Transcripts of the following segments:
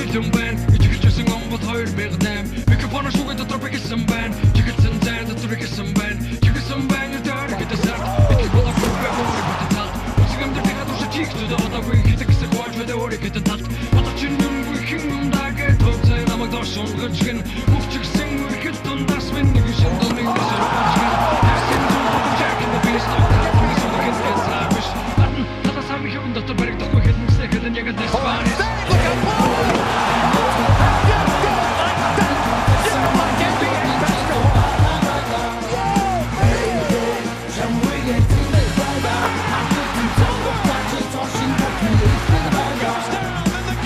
бэлэн байна. Гэж хэлжсэн он бол 2008. Микрофон шүгэ дотор бэгэлсэн байна. Чиглэсэн зайн дотор ихсэн байна. Чиглэсэн байна дээр гэдэг сард. Итгэх болоогүй өөрийг бүтэн талд. Үсэг амьдралынхаа туршид чих зүдэ одоогүй хэдэг хэсэг хувааж байдаг өөрийг хэдэн талд. Одоо чинь юмгүй хэн юм дагээ төвцөө намайг доош унгаж гин. Мөвчгсөн үрхэл дундаас минь нэг шин доныг бисэр болчихгэн. Тэрсэн зүйл Jack in the Beanstalk. Талбарыг сүлэх хэсэг биш. Гадна талаас ам хэвэн дотор баригдахгүй хэлмэсээ хэлэн яг л Spanish.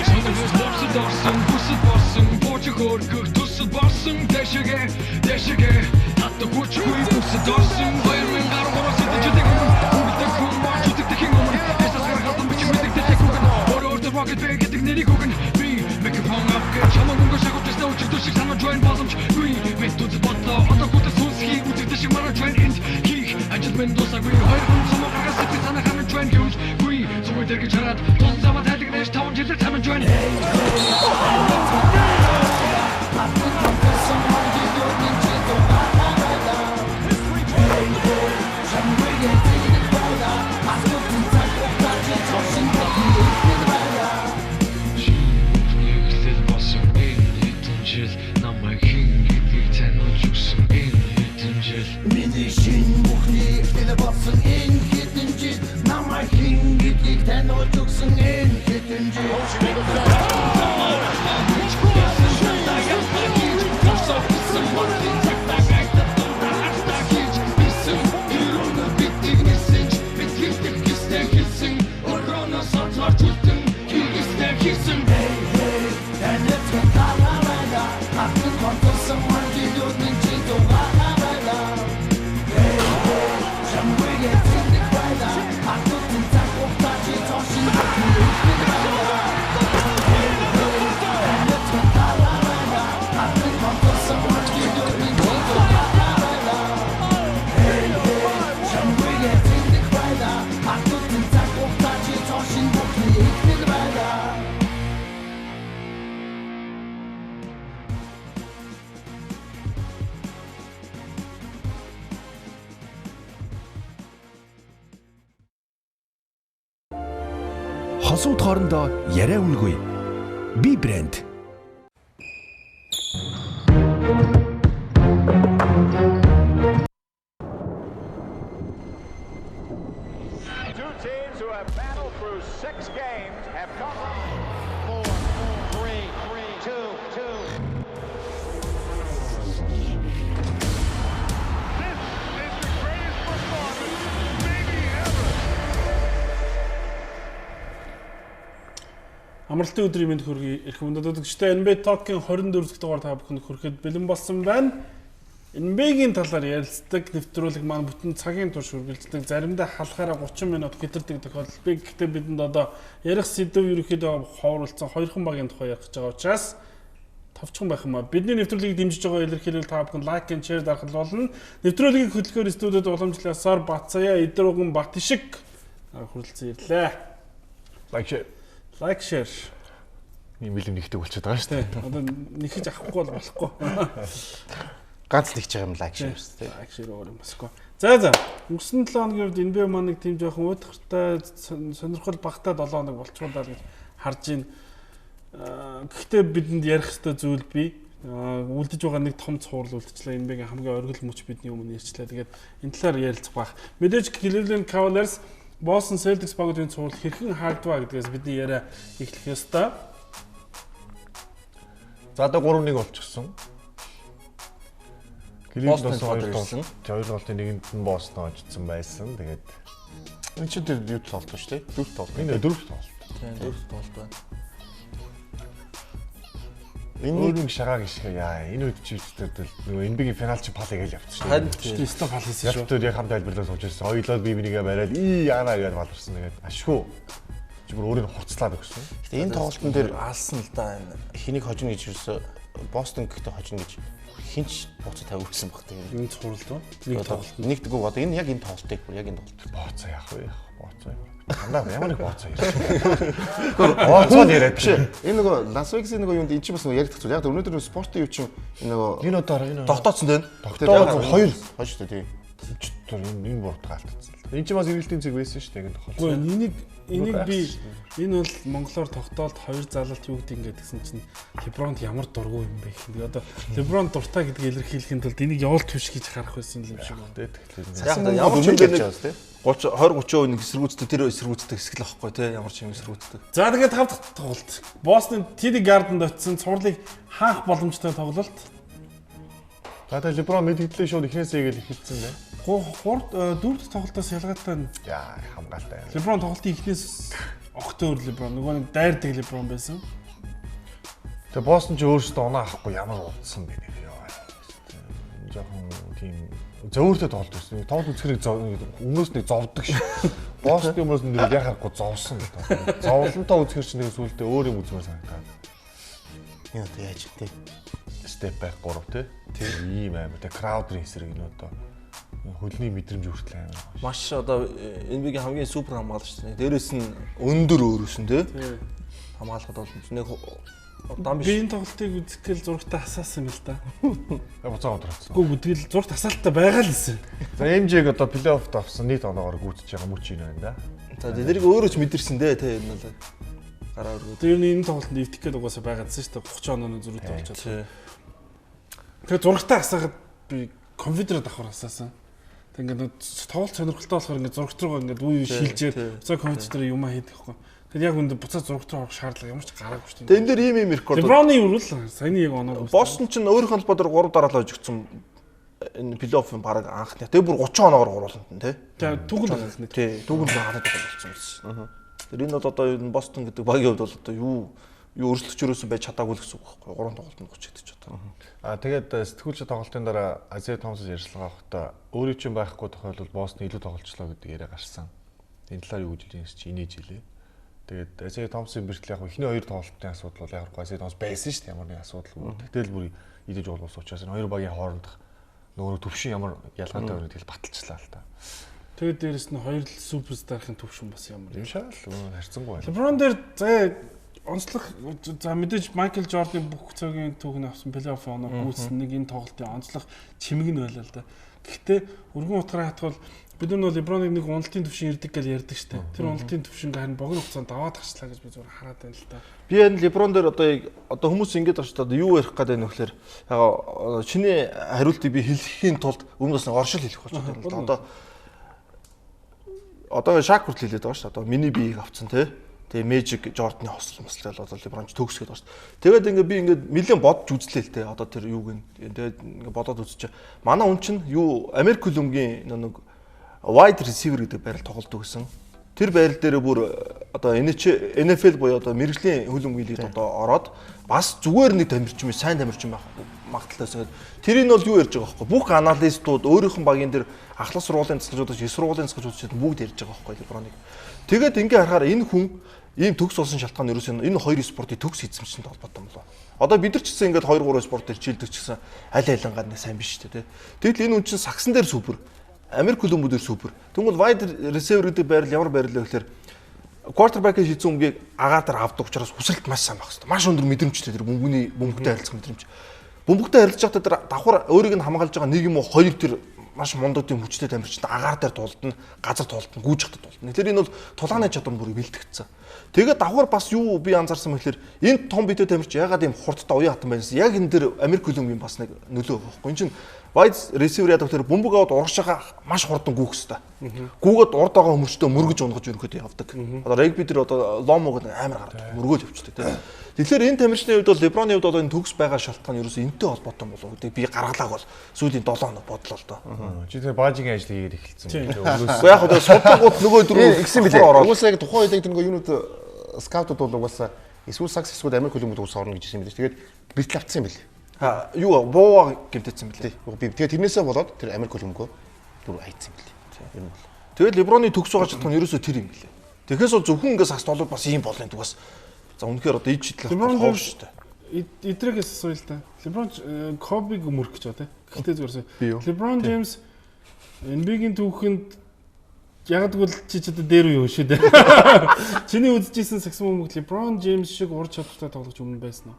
Сонирхол босод орсон, бүсэд болсон, бууж хөргөх төсөд болсон, дэшигэ, дэшигэ, татдаг хүчгүй бүсэд орсон, 2013 сэдэж өмнө, үргэлдэх хүн болж үтгэхийн өмнө, ясаас гарах алдан бичиг мэдэгдэх үгэн, өөрөө өөртөө rocket бэй гэдэг нэрийг өгнө, би микрофон авах гэж чамаг өнгө шахаж байсан өчигдөр шиг санаж байна боломжгүй, мэд үзэл бодлоо, одоо хүртэл сүнсхий үзэгдэх шиг мараж байна энд хийх ажил минь дуусаагүй, хоёр хүн цомоо гаргаж сэтгэл санаа ханаж байна гэвчгүй, зүгээр дэргэж хараад тус замаа тайлгнаж 5 жилээр тамж байна. Эхлэл болсон энэ хэдэн жил намайг хэн гэдгийг таниулж өгсөн энэ хэдэн жил. Миний шинэ бүхний эхлэл болсон энэ хэдэн жил намайг хэн гэдгийг таниулж өгсөн энэ хэдэн жил. Хосууд хоорондоо яриа үнгүй. Би брэнд. Two teams who have battled through 6 games have come 4, 3, 2, 2. This is the greatest performance maybe ever. Амралтын өдрийн мэнд хүргэе. Эрхэм хүндэт үзэгчдээ NBA Talk-ийн 24 дахь дугаар та бүхэнд хүрэхэд бэлэн болсон байна. NBA-гийн талаар ярилцдаг нэвтрүүлэг маань бүтэн цагийн турш үргэлжлэдэг. Заримдаа халахаараа 30 минут хэтэрдэг тохиолдол бий. Гэхдээ бидэнд одоо ярих сэдэв ерөнхийдөө ховруулсан хоёрхан багийн тухай ярих гэж байгаа учраас товчхон байх юм а. Бидний нэвтрүүлгийг дэмжиж байгаа илэрхийлэл та бүхэн лайк and share дарах болно. Нэвтрүүлгийг хөтлөхөөр студиуд уламжлалсаар Батцаяа, Эдэрүгэн Батишиг хүрэлцэн ирлээ. Лайк share. Лайк share. Ийм бэлэм нэгдэг болчиход байгаа шүү дээ. Одоо нэхэж авахгүй бол болохгүй. Ганц нэгж байгаа юм лайк share шүү дээ. Лайк share өөр юм басгүй. За. Өнгөрсөн 7 хоногийн хувьд NBA маань нэг тийм жоохон уйтгартай сонирхол багтаа 7 хоног болчихвол гэж харж байна. Гэхдээ бидэнд ярих ёстой зүйл бий. Үлдэж байгаа нэг том цуврал үлдчихлээ. NBA-гийн хамгийн оргил мөч бидний өмнө ирчлээ. Тэгээд энэ талаар ярилцах байх. Мэдээж Cleveland Cavaliers Boston Celtics багуудын цуврал хэрхэн хаагдваа гэдгээс бидний яриа эхлэх ёстой. За одоо 3-1 болчихсон. Cleveland Boston бас 2 ирсэн. тоглолт, 2 тоглолтын нэгэнд нь Boston очсон байсан. Тэгээд Энэ чинь тэр юу тоглолт шүү дээ. Дөрөв тоглолт. энэ дөрөв тоглолт. Тийм дөрөв тоглолт байна. Энэ Өөр нэг шагаа гიშгэ яа. Энэ үед чи үстэд нөгөө NBA-гийн финал чи пал игээл явчихсан. Харин Тийм стоп хал хийсэн шүү. Яг тэр яг хамт айлбарлаа сууж ирсэн. Хоёулаа би бинийгээ бариад ий яана гэж баларсан. Тэгээд ашгүй. Чи бүр өөрийг хурцлаад өгсөн. Гэтэ энэ тоглолтын дээр алсан л да энэ. хэнийг хожино гэж юусэн Бостон гэхдээ хожино гэж хинч бууцаа тавиулсан баг тийм. Энэ цуврал дөө. Нэг тоглолт. Нэг дэггүй одоо энэ яг энэ тоглолтыг бүр яг энэ тоглолт. Бооцоо яах вэ? Бооцоо. Дандаа ямар нэг бооцоо ярьж. Бооцоо яриад биш. Энэ нөгөө Лас Вегасын нөгөө юунд эн чинь бас нөгөө яригдах зүйл. Яг өнөөдөр нөгөө спортын юу чинь энэ нөгөө Энэ одоо энэ Тогтооцсон тийм. Тогтоогоо хоёр хойш шүү дээ. Тэр энэ буруудгаа алдсан л да. Энэ чинь бас эргэлтийн зэг байсан шүү дээ энэ тохиолдолд. Үгүй энийг би энэ бол монголоор тогтоолт хоёр залалт юу гэдэг ингээд гэсэн чинь Лебронд ямар дургүй юм бэ гэх юм. Тэгээ одоо Леброн дуртай гэдгийг илэрхийлэхийн тулд энийг явуулт биш гэж харах байсан юм шиг байна. Тэгэхээр Яг Сасан ямар ч өмнө юм ярьж нэг байгаа тий. 30 20 30% нэг эсэргүүцдэг тэр эсэргүүцдэг хэсэг л аахгүй тий ямар ч юм эсэргүүцдэг. За тэгээд тав дахь тоглолт. Бостон TD Garden-д очисон цувралыг хаах боломжтой тоглолт. За тэгээ Леброн мэдгдлээ шууд эхнээсээ игээл эхэлсэн байна. 3 4 дахь тоглолтоос ялгаатай нь Яа хамгаалтай. Леброн тоглолтын эхнээс огт өөр Леброн нөгөө нэг дайрдаг Леброн байсан. Тэгээ Бостон ч өөрөөсөө оноо авахгүй ямар удсан бэ нэр яа. Жохон тийм зөөртэй тоглолт байсан. Тоглолт үзэхэрэг өмнөөс нэг зовдөг шиг. Бостон өмнөөс нэр яхахгүй зовсон гэдэг. Зовлонтой үзэхэр чинь нэг сүултээ өөр юм үзмээр санагдаад. Энэ одоо яаж тий. Step back 3 тий. Тийм ийм амар. Тэгээ Crowder-ийн эсрэг энэ одоо хөлний мэдрэмж хүртэл амар. Маш одоо NBA-гийн хамгийн супер хамгаалагч нэг. Дээрээс нь өндөр өөрөөс нь тий. Хамгаалахад бол нэг удаан Би биш. энэ тоглолтыг үзэх гээл зурагтай асаасан юм л да. Буцаа өдрөөсөн. Үгүй тэгэл зурагт асаалттай байгаа л гэсэн. За MJ-г одоо плей-оффт авсан нийт оноогоор гүйцэж байгаа мөч энэ байна да. За тэрийг өөрөө ч мэдэрсэн дээ тий энэ бол гараа өргөд. Тэр нь энэ тоглолтод эвдэх гээд угаасаа байгаа гэсэн шүү дээ. 30 онооны зөрүүтэй болчиход. Тий. Тэгээ зурагтай асаахад би компьютерээр давхар асаасан. Тэг ингээд нэг тоглолт сонирхолтой болохоор ингээд зурагт руугаа ингээд үе үе шилжээд буцаа компьютерээр юмаа хийдэг байхгүй. Тэгэхээр яг үндэ буцаа зурагт руу орох шаардлага ямар ч гараагүй шүү Тэгээ энэ дээр ийм ийм рекорд. Леброны өрүүл саяны яг оноог. Бостон ч өөрийнх нь холбоо дээр 3 дараалал хожигдсон энэ плей-оффын баг анхны. Тэгээ бүр 30 оноогоор гурууланд нь тий. Тэгээ түүхэн анхны. Тий, түүхэн анхны тоглолт болсон байсан. Тэр энэ бол одоо энэ Бостон гэдэг багийн хувьд бол одоо юу юу өрсөлдөгч өрөөсөн байж чадаагүй л гэсэн үг байхгүй. 3 тоглолтод 30 гэдэг ч одоо. А тэгээд сэтгүүлч тоглолтын дараа Азия Томсос ярилцлага авахдаа өөрийн чинь байхгүй тохиолдолд Бостон илүү тоглолцлоо гэдэг яриа гарсан. Энэ талаар юу гэж хэлж чинь инээж хэлээ. Тэгээд Азия Томсын бэртэл яг эхний хоёр тоглолтын асуудал бол яг Азия Томс байсан шүү дээ ямар нэгэн асуудалгүй. Тэгтэл бүр идэж уулуулсан учраас энэ хоёр багийн хоорондох нөгөө төвшин ямар ялгаатай байна гэдгийг баталчлаа л та. Тэгээд дээрэс нь хоёр л суперстарын төвшин бас ямар Юм шал харьцангуй байна. Леброн дээр заа онцлог за мэдээж Майкл Жорданы бүх цагийн түүхний авсан плей-офф оноо гүйцсэн нэг энэ тоглолтын онцлог чимэг нь байлаа л да. Гэхдээ өргөн утгаараа хатвал бид нар бол Леброныг нэг уналтын төвшин ирдэг гэж ярьдаг штэ. Тэр уналтын төвшинг харин богино хугацаанд даваад гарчлаа гэж би зүгээр хараад байна л да. Би энэ Леброн дээр одоо яг одоо хүмүүс ингэж байгаа шүү дээ. Одоо юу ярих гээд байна вэ гэхээр яг чиний хариултыг би хэлэхийн тулд өмнөөс нь оршил хэлэх болчиход байна л да. Одоо Шак хүртэл хэлээд байгаа шүү дээ. Одоо миний биеийг авцсан тий. Тэгээ Magic Jordan-ы хосол мослол одоо LeBron ч төгсгöd байгаа шүү дээ. Тэгээд ингээ би ингээд нэлээд бодж үзлээ л те. Одоо тэр юуг нь тэгээд ингээ бодоод үзчихэ. Манай хүн чинь юу Америк хөлбөмбөгийн нэг wide receiver гэдэг байрал тоглодог гэсэн. Тэр байрал дээр бүр одоо NFL буюу одоо мэрэгжлийн хөлбөмбөгийн лигт одоо ороод бас зүгээр нэг тамирчин биш сайн тамирчин байх магадлалтай байсан. Тэрийг нь бол юу ярьж байгаа байхгүй бүх аналистууд өөрийнх нь багийн дээр ахлах сургуулийн засгалжуудаас их сургуулийн засгалжуудаас бүгд ярьж байгаа байхгүй LeBron-ыг. Тэгээд ингээ харахаар энэ хүн ийм төгс болсон шалтгаан нь ерөөсөө энэ хоёр спортын төгс эзэмшинтэй холбоотой юм болоо. Одоо бид нар ч гэсэн ингээд 2 3 спорт дээр чийлдэг ч гэсэн аль алингаа нэг сайн биш үү те. Тэгтэл энэ хүн чинь сагсан дээр супер. Америк хөлбөмбөг дээр супер. Тэгвэл wide receiver гэдэг байрал ямар байрал вэ гэхээр квартербекийн шийдсэн өмгийг агаар дээр авдаг учраас хүсэлт маш сайн байх хэрэгтэй. Маш өндөр мэдрэмжтэй тэр бөмбөгний бөмбөгтэй харилцах мэдрэмж. Бөмбөгтэй харилцаж байхдаа тэр давхар өөрийг нь хамгаалж байгаа нэг юм уу хоёр тэр маш мундаг тийм хүчтэй тамирчид агаар дээр тулдна, газар тулдна, гүйж хатад тулдна. Тэгэхээр энэ бол тулааны чадвар бүр бэлтгэгдсэн. Тэгээд давхар бас юу би анзаарсан мэхлээр энэ том битэй тамирч ягаад ийм хурдтай уян хатан байсан. Яг энэ дэр Америк хөлбөмбөгийн бас нэг нөлөө байгаа байхгүй. Энд чинь wide receiver яадаг тэр бөмбөг аваад урагшаага маш хурдан гүйх хэвээр. Гүүгээд урд байгаа хүмүүстээ мөргөж унгаж ерөнхийдөө явдаг. Одоо регби дээр одоо ломо гэдэг амар гардаг. Мөргөөл явчихдаг тийм. Тэгэхээр энэ тамирчны хувьд бол Леброны хувьд бол энэ төгс байгаа шалтгаан ерөөсөө энэтэй холбоотой болов уу гэдэг би гаргалааг бол сүүлийн 7 хоног бодлоо л доо. Чи тэр баажигийн ажлыг хийгээд эхэлсэн юм байна. Өмнөөс Уу яг хөө судлангууд нөгөө дөрөв Ингэсэн билээ. ороод Угаасаа яг тухайн үед яг тэр нөгөө юунууд скаутууд бол угаасаа эсвэл сакс эсвэл Америк хөлбөмбөг уус орно гэж хэлсэн юм билээ. Тэгээд бэлтэл авцсан юм билээ. Ха, юу бууга гэмтээсэн билээ. Би тэгээд тэрнээсээ болоод тэр Америк хөлбөмбөгөө түр айцсан юм билээ. Ер нь бол. Тэгээд Леброны төгс байгаа шалтгаан ерөөсөө тэр юм билээ. Тэгэхээс бол зөвхөн ингээд сакс толоод бас ийм болно гэдэг бас за үнэхээр одоо ид шийдэл Леброн авах шүү дээ. Идрэгээс асууя л да. LeBron Kobe-г мөрөх гэж байгаа тий. Гэхдээ зүгээр. LeBron James NBA-гийн түүхэнд яг тэгвэл чи ч одоо дээр үе юм шүү дээ. Чиний үзчихсэн сагсан бөмбөг LeBron James шиг ур чадвартай тоглогч өмнө байсан уу?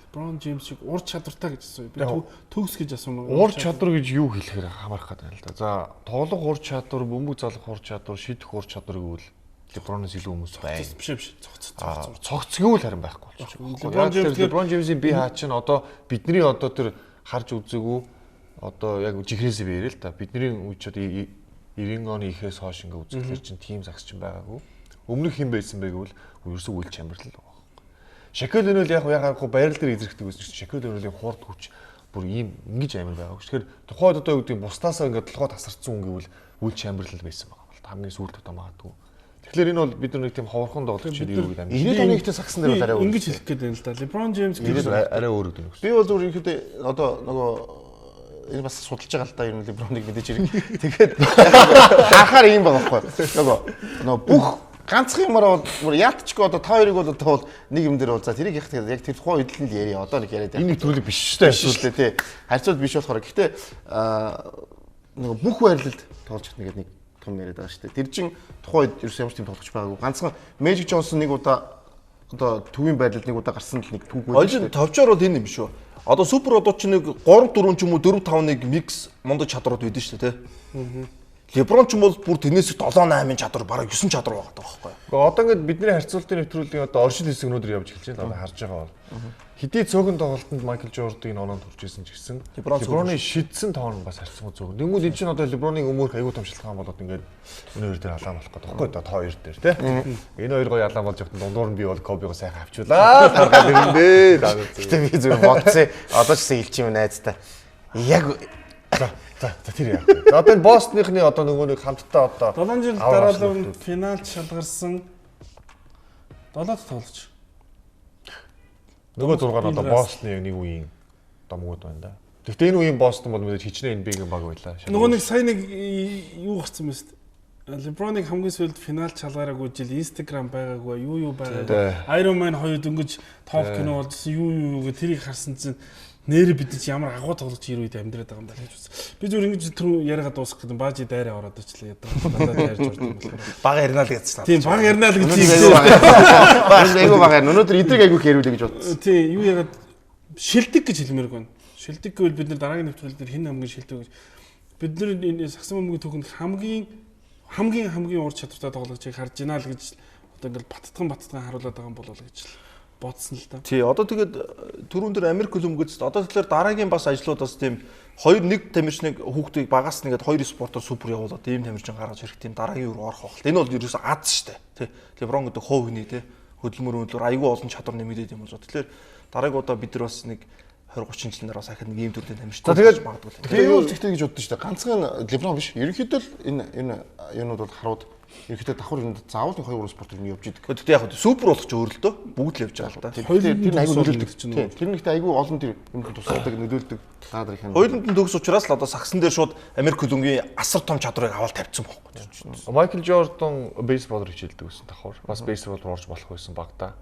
LeBron James шиг ур чадвартай гэж асууя. Би төгс гэж асуумаа. Ур чадвар гэж юу хэлэхээр хамаарах гэдэг юм л да. За, тоглох ур чадвар, бөмбөг залах ур чадвар, шидэх ур чадвар гэвэл LeBron-оос илүү хүмүүс байна. Биш. Цогц. Цогцгүй л харин байхгүй болчих. LeBron James-ийн бие хаа чинь одоо бидний одоо тэр харж үзээгүй одоо яг жихрээсээ би яриа л та. Бидний үе ч одоо 90 оны ихээс хойш ингээ үзэхлээр чинь тим загс чинь байгаагүй. Өмнөх хэн байсан бэ гэвэл ерөөсөө Уилл Чемберлен л байгаа. Шакил Онил яг яхахгүй байрал дээр эзэрхдэг байсан чинь Шакил Онилийн хурд хүч бүр ийм ингэж амар байгаагүй. Тэгэхээр тухайд одоо юу гэдэг нь бусдаасаа ингээ толгой тасарсан хүн гэвэл Уилл Чемберлен байсан байгаа бол хамгийн сүүлд одоо магадгүй. Тэгэхээр энэ бол бид нар нэг тийм ховорхон тоглогч юу гэдэг юм. 90 оны ихтэй сагсан дээр бол арай өөр. Ингэж хэлэх гээд байна л да. LeBron James гэж арай өөр гэдэг юм. Би бол зүгээр ерөнхийдөө одоо нөгөө энэ бас судалж байгаа л да ер нь LeBron-ыг мэдээж хэрэг. Тэгээд харахаар ийм байгаа байхгүй. Нөгөө бүх ганцхан юмараа бол бүр яалтчгүй одоо та хоёрыг бол одоо бол нэг юм дээр бол за тэрийг яг яг тэр тухайн үед л яриа. Одоо нэг яриад. Энэ нэвтрүүлэг биш шүү дээ. Биш шүү дээ тий. Харьцуул биш болохоор гэхдээ нөгөө бүх байрлалд тоглож чадна гэдэг нэг том яриад байгаа шүү дээ. Тэр чин тухайн үед ерөөс ямар ч тийм тоглогч байгаагүй. Ганцхан Magic Johnson нэг удаа одоо төвийн байрлалд нэг удаа гарсан л нэг түүх байсан шүү дээ. Товчоор бол энэ юм шүү. Одоо супер одоо чи нэг 3 4 ч юм уу 4 5 1 микс мундаг чадрууд байдэн шүү дээ тий. LeBron ч юм бол бүр тэрнээс 7 8 чадвар бараг 9 чадвар байгаа байхгүй юу. Одоо ингээд бидний харьцуултын нэвтрүүлгийн одоо оршил хэсэг өнөөдөр явж эхэлж байна. Одоо харж байгаа бол хэдий цөөхөн тоглолтод Майкл Жорданыг оноонд хүрч ирсэн ч гэсэн LeBron-ы шидсэн тоон бас харьцангуй цөөхөн. Тэнгүүд эн чинь одоо LeBron-ы өмөрх аюу том шалтгаан болоод ингээд энэ хоёр дээр алаан болох гэдэг байхгүй юу? Та хоёр дээр тий. Энэ хоёр гоё алаан болж явахад дундуур нь би бол Кобигоо сайхан авчуулаа. Таргаад ирэндээ. Гэтэ би зүгээр бодсон. Одоо ч гэсэн хэлчих юм найзтай. Яг За тэр яах вэ? За одоо энэ Бостонныхны одоо нөгөө нэг хамтдаа одоо 7 жил дараалан финалд шалгарсан 7 тоглогч. Нөгөө 6 нь одоо Бостонны нэг үеийн домгууд байна да. Гэхдээ энэ үеийн Бостон бол мэдээж хичнээн NBA-ийн баг байлаа. Нөгөө нэг сая нэг юу гарсан бэ? LeBron-ыг хамгийн сүүлд финалд шалгараагүй жил Instagram байгаагүй, юу байгаагүй. Iron Man 2 дөнгөж топ кино болж исэн юу гэх тэрийг харсан чинь нэрээ бид чи ямар агуу тоглогч 90 үед амьдраад байгаа юм даа гэж бодсон. Би зүгээр ингэж түрүү яриагаа дуусгах гэдэг баажи дайраа ороод ичлээ яадаг. Дандаа дайрж ордог юм болохоор. Бага ярина л гэсэн. Тийм, бага ярина л гэж Бага айгуу бага ярина. Өнөөдөр эдрийг айгуу их яриулъя гэж бодсон. Тийм, юу яагаад шилдэг гэж хэлмээргүй байна. Шилдэг гэвэл бид нар дараагийн нэвтрүүлэг дээр хэн хамгийн шилдэг гэж бид нар энэ сагсан бөмбөгийн түүхэнд хамгийн ур чадвартай тоглогчийг харж байна л гэж одоо ингээл баттган харуулад байгаа юм болов уу гэж л бодсон л да. Тий, одоо тэгээд түрүүн дээр Америк хөлбөмбөгөөс одоо тэгэхээр дараагийн бас ажлууд бас тийм 2-1 тамирчныг хүүхдийг багаас нэгээд хоёр спортоор супер явуулаад ийм тамирчин гаргаж ирэх тийм дараагийн үр орох байх. Энэ бол ерөөсөө аз штэ. Тий. LeBron гэдэг хувь хүний тий хөдөлмөр өндлөөр айгүй олон чадвар нэмэгдээд юм болоо. Тэгэхээр дараагийн удаа бид нар бас нэг 20 30 жилийн дараа бас ахад нэг ийм төрлийн тамирчин тэгээд магадгүй. Тэгээ юу зэгтэй гэж боддоо штэ. Ганцхан LeBron биш. Ерөнхийдөө л энэ юунууд бол харууд ерөнхийдөө давхар юунд заавал нэг 2 3 спорт юм явж идэг. Гэхдээ яг супер болох ч өөр л дөө. Бүгд л явж байгаа л да. Тэр нь айгүй нөлөөлдөг. Тэр нэгтээ айгүй олон тэр юмд тусалдаг, нөлөөлдөг. Даа дарах юм. Хоёуланд нь төгс учраас л одоо сагсан дээр шууд Америк хөлбөмбөгийн асар том чадварыг аваад тавьчихсан байхгүй. Майкл Жордан бейсболоор хичээлдэг байсан давхар. Бас бейсболоор орж болох байсан багтаа.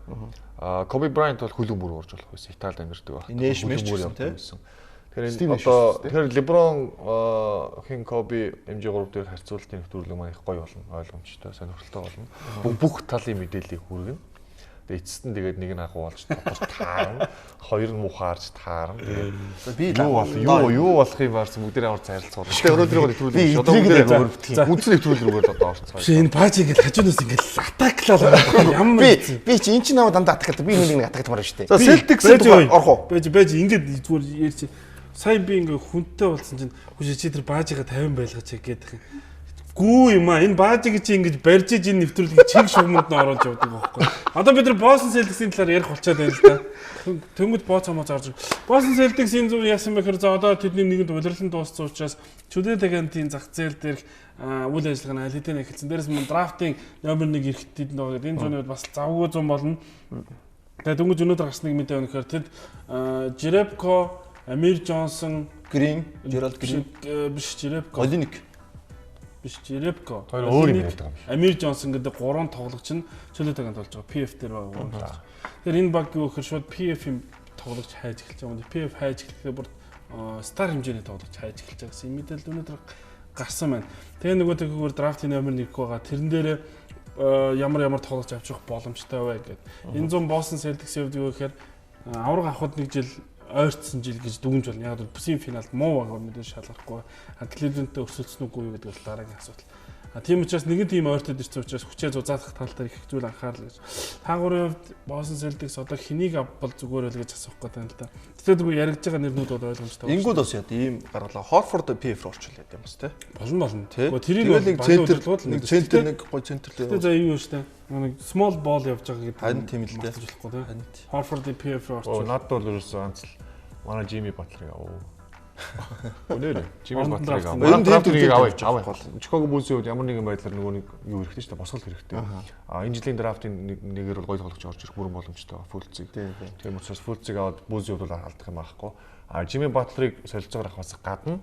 Аа Коби Брайант бол хөлбөмбөр орж болох байсан. Италид амьдардаг байх. Нэш мэрч байсан. Тэгэхээр одоо тэгэхээр LeBron хин Kobe MJ3 дээр харьцуултын нэвтрүүлэг маань их гоё болно, ойлгомжтой, сонирхолтой болно. Бүх талын мэдээллийг хүргэнэ. Тэгээ эцэст нь тэгээд нэг нь агуу болж дотор таарна, хоёр нь муухай харж таарна. Тэгээд би юу болох юм баарсан бүгдээр амар зарилцуулна. Тэгээ өнөөдрийн нэвтрүүлэг биш. Одоо бүгдээр үндсэн нэвтрүүлэг рүүгээ одоо орцгоё. Биш энэ паж ингээд хажуунаас ингээд атаклаа ямар би чи эн чинь намайг дандаа атаклаа. Би нэг атаклмаар шүү дээ. За Celtics-д орох уу? Байж ингээд зүгээр ярьчих. Сая би ингээ хүнтэй болсон чинь хүч чи тэр баажигаа 50 байлгаач гэдэг юм. Гүү юм аа энэ баажиг чи ингэж барьж иж энэ нэвтрүүлгийг чиг шугамд нь оруулж явдаг байхгүй. Одоо бид нар Boston Celtics-ийн талаар ярих болчиход байна л да. Тэнгүүд бооцоо моц орж. Boston Celtics-ийн зүг яасан бэ гэхээр за одоо тэдний нэгэнд улирлан дууссан учраас Чүдэ Тагантын зах зээл дээрх үйл ажиллагаа нь аль хэдийн эхэлсэн. Дээрээс мөн драфтын номер 1 эрхт тэдэнд байгаа гэдэг. Энэ зуны үед бас завгүй зун болно. Тэгээ дөнгөж өнөөдөр гарсан нэг мэдээ байна гэхээр тэд Жеребко, Амир Джонсон, Грин, Джеральд Грин биш Жеребко, Олиник биш Жеребко. Хоёр өөр юм яриад байгаа юм шиг. Амир Джонсон гэдэг гурван тоглогч нь чөлөө тагаанд болж байгаа. PF дээр байгаа гурван тоглогч. Тэгэхээр энэ баг юу гэхээр шууд PF-ийн тоглогч хайж эхэлж байгаа. PF хайж эхлэхээр бүр стар хэмжээний тоглогч хайж эхэлж байгаа гэсэн мэдээлэл өнөөдөр гарсан байна. Тэгээ нөгөө тэгвэл драфтын номер 1 байгаа. Тэрэн дээр ямар тоглогч авчих боломжтой вэ гэдэг. Энэ зун Boston Celtics-ийн хувьд юу гэхээр авраг авахд нэг жил ойртсон жил гэж дүгнж болно. Яг бол бүсийн финалд муу байгаа мэдээж шалгарахгүй. Cleveland-тэй өрсөлдсөн үгүй юу гэдэг бол дараагийн асуудал. Тийм учраас нэгэн тийм ойртод ирсэн учраас хүчээ зузаалах тал дээр их зүйл анхаарал гэж. Та гурвын хувьд Boston Celtics одоо хэнийг авбал зүгээр байл гэж асуух гэдэг юм л да. Тэгтээ зүгээр яригдж байгаа нэрнүүд бол ойлгомжтой. Ингүүд бас яа ийм гаргалаа. Horford PF руу орчихлоо юм бас тий. Болно. Гэхдээ тэрийг нэг центр нэг центр нэг гой центр л. Тэгээ за юу штэ. Нэг small ball явж байгаа гэдэг. Харин тийм л дээ. Болохгүй тий. Horford-ийн PF руу орчихлоо. Надад бол ерөөсөө ганц л манай Jimmy Butler-ыг аваа. Үнээр Jimmy Butler-ыг аваа. Манай драфтыг аваа. Chicago Bulls-ийн хувьд ямар нэгэн байдлаар нөгөө нэг юу хэрэгтэй шүү дээ, босгол хэрэгтэй. А энэ жилийн драфтын нэгээр бол гоё тоглогч орж ирэх бүрэн боломжтой байгаа Fultz-ыг. Тийм учраас Fultz-ыг аваад Bulls-ийн хувьд бол алдах юм байхгүй. А Jimmy Butler-ыг солилцоогоор авахаас гадна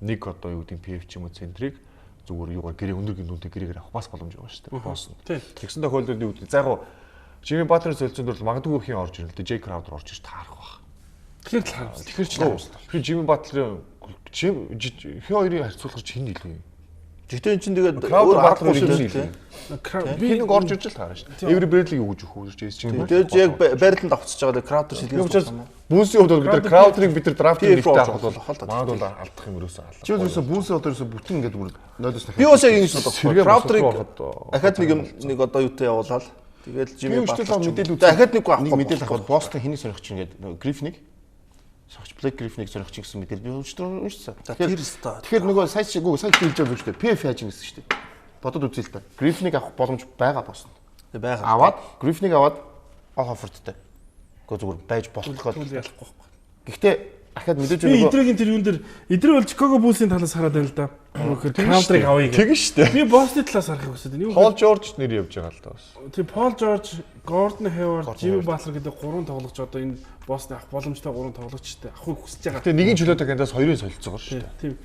нэг одоо юу гэдэг нь PF ч юм уу центрийг зүгээр юугаар гэрээ өндөр гинтүүнтэй гэрээгээр авах бас боломж байгаа шүү дээ. Босн. Тэгсэн тохиолдолд юу гэдэг за яг Jimmy Butler-ын солилцоонд бол магадгүй хин орж ирнэ л дээ. Jay Crowder орж ирж таарах байх. Тэгэхээр л харамсалтай. Тэгэхээр ч харамсалтай. Тэгэхээр Jimmy Butler-ын хин хоёрын харьцуулахад хин илүү юм. Гэхдээ эн чинь тэгээд өөр аргагүй шүү дээ. Би нэг орж ирж л таарна шүү дээ. Avery Bradley-г өгж өгөх үү гэж чинь. Тэгээд яг байрлалд авцж байгаа Crowder шилжүүлж байгаа. Bulls-ийн хувьд бол бид нар Crowder-ыг бид нар драфтын нэгтэй авах бол магадгүй бол алдах юм ерөөсөө алга. Чи ерөөсөө Bulls-ийн одоо ерөөсөө бүтэн ингээд бүр 0-оос дахиад. Би бас яг ингэж бодох. Crowder-ыг ахаад нэг юм нэг одоо юутай явуулаад тэгээд Jimmy Butler мэдээлэл үзээ. Ахаад нэг авах мэдээлэл авах Boston хэнийг сорих чинь ингээд Griffin-ыг согч Blake Griffin-ыг сорих чинь гэсэн мэдээлэл би өчтөр уншсан. Тэгэхээр нөгөө сая чиггүй сая хэлж байгаа зүйл шүү дээ. PF яаж гэсэн шүү дээ. Бодод үзье л да. Griffin-ыг авах боломж байгаа Boston. Байгаа. Аваад Griffin-ыг аваад Al Horford-тай. Гэхдээ зүгээр байж болох бол ялахгүй байхгүй. Гэхдээ ахаад мэдээж нөгөө эдрэгийн тэр юун дээр эдрэг бол Chicago Bulls-ийн талаас хараад байна л да. Нөгөө Crowder-ыг авъя гэх. Тэгэн шүү дээ. Би Boston-ы талаас харахыг хүсэж байна. Paul George нэр явж байгаа л да бас. Тийм Paul George, Gordon Hayward, Jimmy Butler гэдэг гурван тоглогч одоо энэ Boston авах боломжтой гурван тоглогчтой авахыг хүсэж байгаа. Тэгээ нэгийн чөлөөтэй гандаас хоёрын солилцоогоор шүү дээ. Тийм.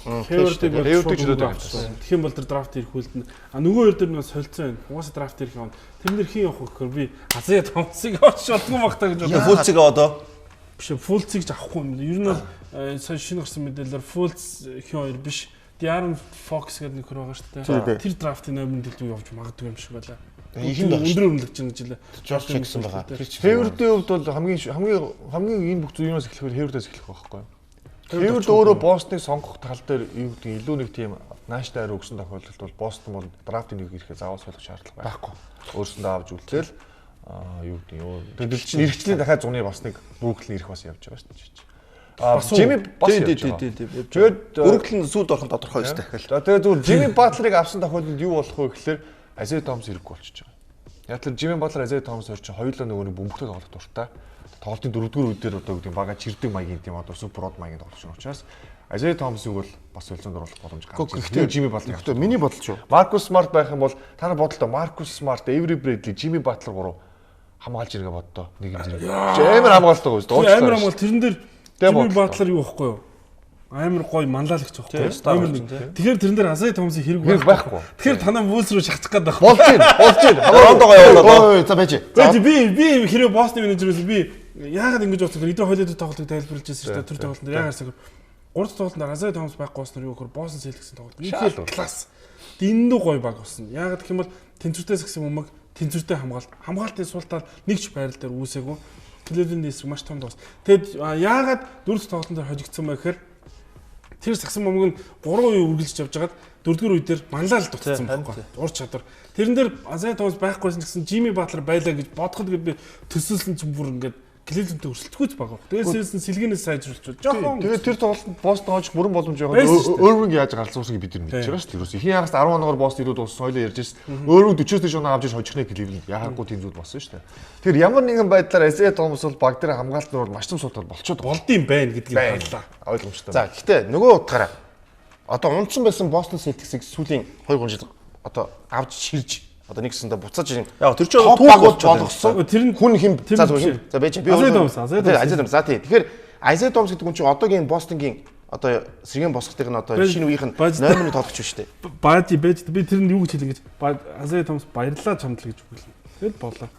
Hayward-ыг чөлөөтэй авчихсан. Тэгэх юм бол тэр драфт ирэх үлдэнэ. А нөгөө хоёр дээр нэг солилцоо байна. Угаасаа драфт ирэх юм. Тэр нэр хин явах вэ гэхээр би Азия Томсыг авч чаддгүй байх та гэж бодлоо. Fultz-ыг аваад оо. Биш Fultz-ыг ч авахгүй юм. Ер нь бол сая шинэ гарсан мэдээлэлээр Fultz хин хоёр биш. De'Aaron Fox гэдэг нөхөр байгаа шүү дээ. Тэр драфтын номер дэлгүү явж магадгүй юм шиг байлаа. Ихэнд өндөр өрнөлөгч гэж хэлээ. George Jackson байгаа. Hayward-ийн хувьд бол хамгийн хамгийн хамгийн энэ бүх зүйл юунаас эхлэх вэ? Hayward-аас эхлэх байхгүй юу? Hayward өөрөө Boston-ыг сонгох тал дээр юу гэдэг илүү нэг тийм нааштай ариу өгсөн тохиолдолд бол Boston бол драфтын нэг ирэхээ заавал солих шаардлага байхгүй. Өөрсөндөө авч үлдээл юу гэдэг юм. Тэгэл чинь эргэжлийн дахиад зуны бас нэг Brooklyn ирэх бас явж байгаа шүү дээ. Jimmy бас явж байгаа. Тэгээд Brooklyn сүйд орох нь тодорхой шүү дээ. За тэгээд зүгээр Jimmy Butler-ыг авсан тохиолдолд юу болох вэ гэхээр Isaiah Thomas ирэхгүй болчихж байгаа. Яг тэр Jimmy Butler, Isaiah Thomas хоёр чинь хоёулаа нөгөө нэг бөмбөгтэй тоглох дуртай. Тоглолтын дөрөвдүгээр үе дээр одоо гэдэг бага чирдэг маягийн тийм одоо супер од маягийн тоглогч юм учраас Isaiah Thomas-ыг бол бас солилцоонд оруулах боломж гарч байна. Гэхдээ Jimmy Butler гэхдээ миний бодол шүү. Marcus Smart байх юм бол та нар бодолтой Marcus Smart, Avery Bradley, Jimmy Butler гурав хамгаалж иргээ боддоо нэг юм зэрэг. Амар хамгаалтай гоё шүү дээ. Амар хамгаал тэрэн дээр Jimmy Butler юу байхгүй юу? Амар гоё манлайлагч байхгүй юу? Тэгэхээр тэрэн дээр Isaiah Thomas-ийн хэрэг байхгүй. Тэгэхээр танаа Bulls руу шахчих гээд байх. Болж байна. Болж байна. Рондогоо явуулаад. За байж. Би хэрэг Boston менежерээс би яагаад ингэж бодсон гэхээр эдгээр хоёулаа тоглолтыг тайлбарлаж байсан шүү дээ. Тэр тоглолтод яагаад гэсэн гурав дахь тоглолтод Isaiah Thomas байхгүй болсноор юу гэхээр Boston Celtics-ийн тоглолт. Үнэхээр класс. Дэндүү гоё баг болсон. Яагаад гэх юм бол тэнцвэртэй сагсан бөмбөг, тэнцвэртэй хамгаалт. Хамгаалтын сул тал нэг ч байрал дээр үүсээгүй. Cleveland эсрэг маш том тоглолт. Тэгэд яагаад дөрөв дахь тоглолтын дээр хожигдсон бэ гэхээр тэр сагсан бөмбөг нь 3 үе үргэлжлэж явж байгаад дөрөвдүгээр үе дээр манлайлалт дутсан байхгүй. Ур чадвар. Тэрэн дээр Isaiah Thomas байхгүйсэн гэсэн Jimmy Butler байлаа гэж бодоход би төсөөлсөн чинь бүр ингээд Cleveland-тэй өрсөлдөхүйц баг. Дээрээс нь сэлгэнээс сайжруулчихвал жоохон. Тэгээд тэр тоглолтод Boston хожих бүрэн боломж байгаа. Irving яаж галзуурсыг бид нар мэдж байгаа шүү дээ. Ерөөсөө хин ягаас 10 оноогоор Boston ирүүд болсон хоёлоо ярьж байсан. Irving 40-оос дээш оноо авч иж хожих нэ Cleveland. Яхаагүй тийм зүйл болсон шүү дээ. Тэр ямар нэгэн байдлаар Isaiah Thomas бол баг дээр хамгаалт нь бол маш том суудал болчиход болдсон байх гэдгийг харлаа. Ойлгомжтой. За гэхдээ нөгөө утгаараа одоо унтсан байсан Boston Celtics-ийг сүүлийн 2-3 жил одоо авч ширж одоо нэг гэсэндээ буцааж юм. Яг тэр чинь түүх болгосон. Тэр нь хүн хэм за зүгээр за байж би Isaiah Thomas, Isaiah Thomas. За тий. Тэгэхээр Isaiah Thomas гэдэг хүн чинь одоогийн Бостонгийн одоо сэргээн босгохтыг нь одоо шинэ үеийнх нь номерны тоглогч биш үү? Баажи байж би тэр нь юу гэж хэлэн гэж Isaiah Thomas баярлалаа чамд л гэж үгэлнэ. Тэгэл боллоо.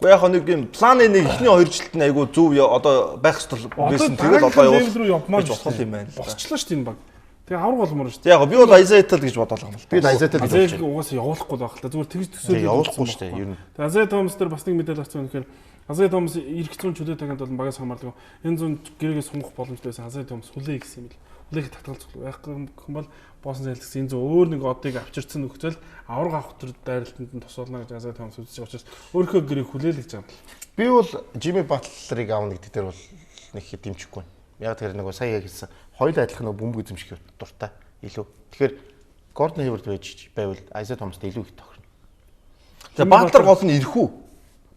Уу яг нэг юм планы нэг эхний 2 жилд нь айгүй зөв одоо байх ёстой байсан. Тэгээд одоо явуул руу явмаар болох юм байна. Босчлоо шүү дээ энэ баг. Тэгээ авраг болмоор шүү дээ. Яг би бол Isaiah гэж бодоолох юм л. Би Isaiah гэж бодож байна. Угаасаа явуулахгүй байх л та. Зүгээр тэгж төсөөлөд явуулахгүй шүү дээ. Ер нь. Тэгээ Isaiah Thomas дээр бас нэг мэдээлэл авсан юм гэхээр Isaiah Thomas эрх зүүн чөлөө таганд болон багаас хамаардаг. Энэ зүүн гэрээгээ сунгах боломжтой байсан. Isaiah Thomas хүлээ гэсэн юм бэл. Хүлээх татгал цуглаа. Байхгүй юм бол Boston Celtics энэ зүүн өөр нэг одыг авчирсан нөхцөл авраг авах төр дайралтанд нь тусуулна гэж Isaiah Thomas үзэж байгаа учраас өөрийнхөө гэрээг хүлээл гэж байгаа юм. Би бол Jimmy Butler-ыг аавна гэдэг дээр бол нэг хэд дэмжихгүй. Яг тэр нөгөө сая яг хэлсэн хоёул адилхан нөгөө бөмбөг эзэмших дуртай илүү. Тэгэхээр Gordon Hayward байж байвал Isaiah Thomas-тай илүү их тохирно. За Butler гол нь ирэх үү?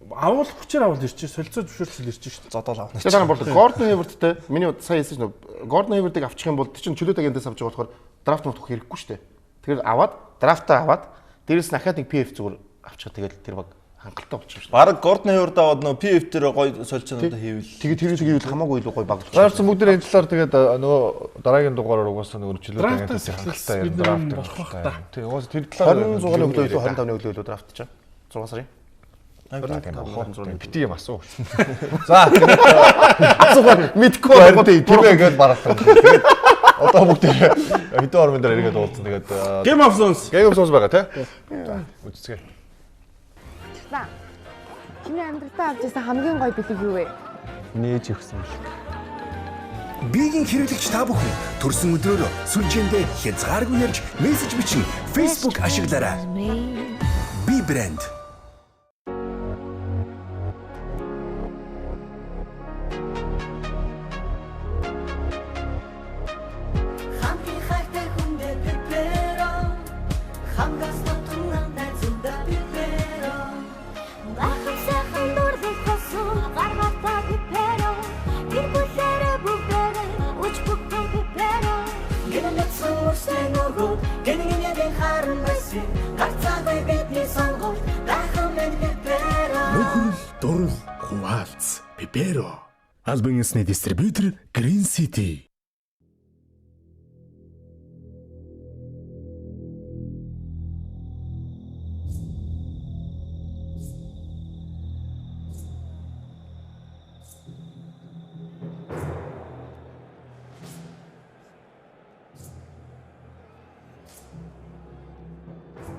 Авал хүчээр авал ирчих, солилцоо зөвшөөрчл ирчих шүү дээ. Зодоол авна. Тэгэхээр дараа нь бол Gordon Hayward-тай миний сая хэлсэн чинь Gordon Hayward-ыг авчих юм бол тэр чинь чөлөөт агентээс авч байгаа болохоор драфт мөрөх хэрэггүй шүү дээ. Тэгэхээр аваад драфтаа аваад дээрэс нь ахаад нэг PF зүгээр авчих тэгэл тэр баг хангалттай болчих шүү дээ. Бараг Gordon Hayward аваад нөгөө PF дээр гоё солилцоонуудаа хийвэл. Тэгээд тэрийг хийвэл хамаагүй илүү гоё баг болчих. Заарсан бүгд энэ талаар тэгээд нөгөө дараагийн дугаараар угаасаа нөгөө чөлөөт агентээс хангалттай юм драфт болох бах та. Тий угаасаа тэр талаар 26-ны өглөө илүү 25-ны өглөө илүү драфт чаа. 6 сарын. Бити юм асуу. За асуугаар мэдгүй байна. Тийм ээ гэдээ бараалаа. Тэгээд одоо бүгд хэдэн ормын дээр эргээд уулзсан. Тэгээд Game of Thrones. Game of Thrones байгаа тий. За үзцгээе. За. Чиний амьдралдаа авч ирсэн хамгийн гоё бэлэг юу вэ? Нээж өгсөн бэлэг. Биеийн хэрэглэгч та бүхэн төрсөн өдрөөр сүлжээндээ хязгааргүй ярьж мессеж бичин Facebook ашиглаарай. Би брэнд. Нөхрөл, дурал, хуваалц, Пиперо. Албан ёсны дистрибьютор Green City.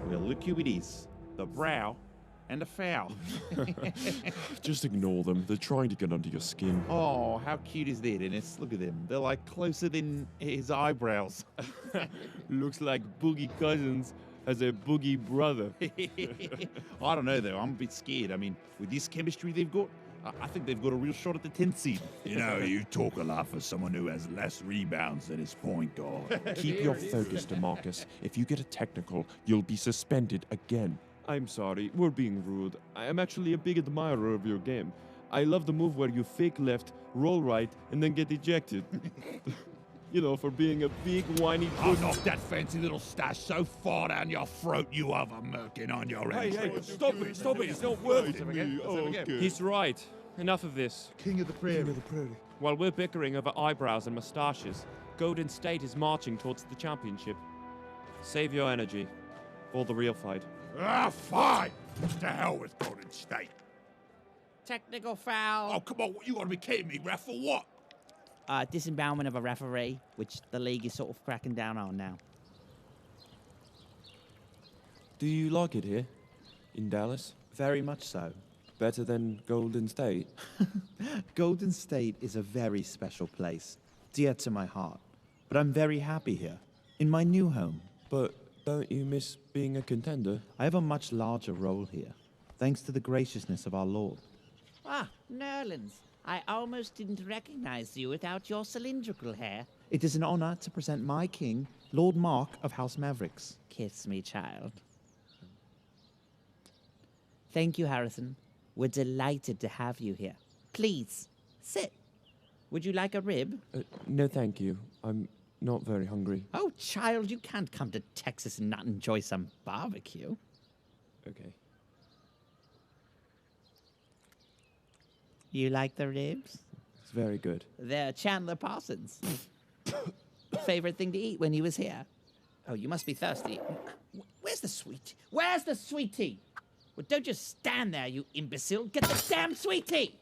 Well, look who it is. The brow and a foul. Just ignore them. They're trying to get under your skin. Oh, how cute is that, Ennis? Look at them. They're like closer than his eyebrows. Looks like Boogie Cousins has a boogie brother. I don't know, though. I'm a bit scared. I mean, with this chemistry they've got, I think they've got a real shot at the 10th seed. You know, you talk a lot for someone who has less rebounds than his point guard. Keep your focus, DeMarcus. If you get a technical, you'll be suspended again. I'm sorry, we're being rude. I am actually a big admirer of your game. I love the move where you fake left, roll right, and then get ejected. You know, for being a big whiny I'll knock that fancy little stash so far down your throat you have a merkin on your Hey, entrance. hey, stop it, stop it, it's not worth it. Okay. He's right. Enough of this. King of the prairie. King of the prairie. While we're bickering over eyebrows and mustaches, Golden State is marching towards the championship. Save your energy for the real fight. Ah, fine. To hell with Golden State. Technical foul. Oh, come on. You gotta be kidding me, ref, for what? Disembowelment of a referee, which the league is sort of cracking down on now. Do you like it here? In Dallas? Very much so. Better than Golden State? Golden State is a very special place, dear to my heart. But I'm very happy here, in my new home. But don't you miss being a contender? I have a much larger role here, thanks to the graciousness of our Lord. Ah, Nerlens. I almost didn't recognize you without your cylindrical hair. It is an honor to present my king, Lord Mark of House Mavericks. Kiss me, child. Thank you, Harrison. We're delighted to have you here. Please, sit. Would you like a rib? No, thank you. I'm not very hungry. Oh, child, you can't come to Texas and not enjoy some barbecue. Okay. You like the ribs? It's very good. They're Chandler Parsons. Favorite thing to eat when he was here. Oh, you must be thirsty. Where's the sweet? Where's the sweet tea? Well, don't just stand there, you imbecile. Get the damn sweet tea!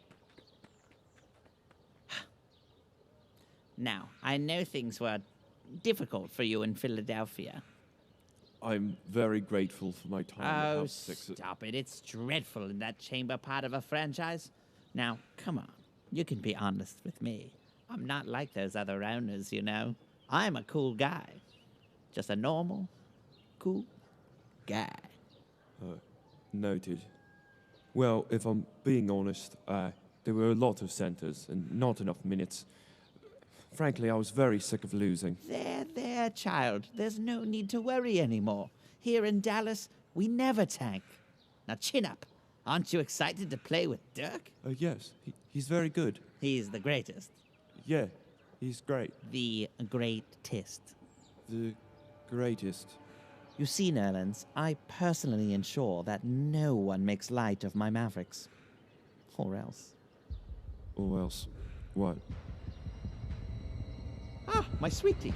Now, I know things were difficult for you in Philadelphia. I'm very grateful for my time at Oh, House Six. stop it. It's dreadful in that chamber pot of a franchise. Now, come on. You can be honest with me. I'm not like those other owners, you know. I'm a cool guy. Just a normal, cool guy. Noted. Well, if I'm being honest, there were a lot of centers and not enough minutes. Frankly, I was very sick of losing. There, there, child. There's no need to worry anymore. Here in Dallas, we never tank. Now chin up. Aren't you excited to play with Dirk? Yes, he's very good. He's the greatest. Yeah, he's great. The greatest. The greatest. You see, Nerlens, I personally ensure that no one makes light of my Mavericks. Or else. Or else, what? Ah, my sweetie.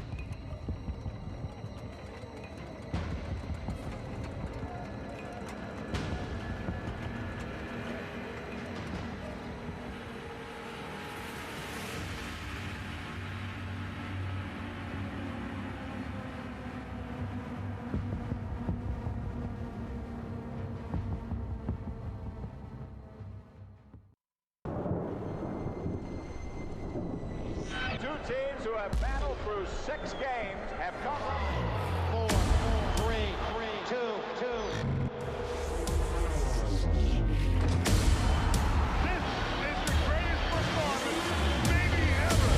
Two teams who have battled through 6 games have come 4, 3, 3, 2, 2. This is the greatest performance maybe ever.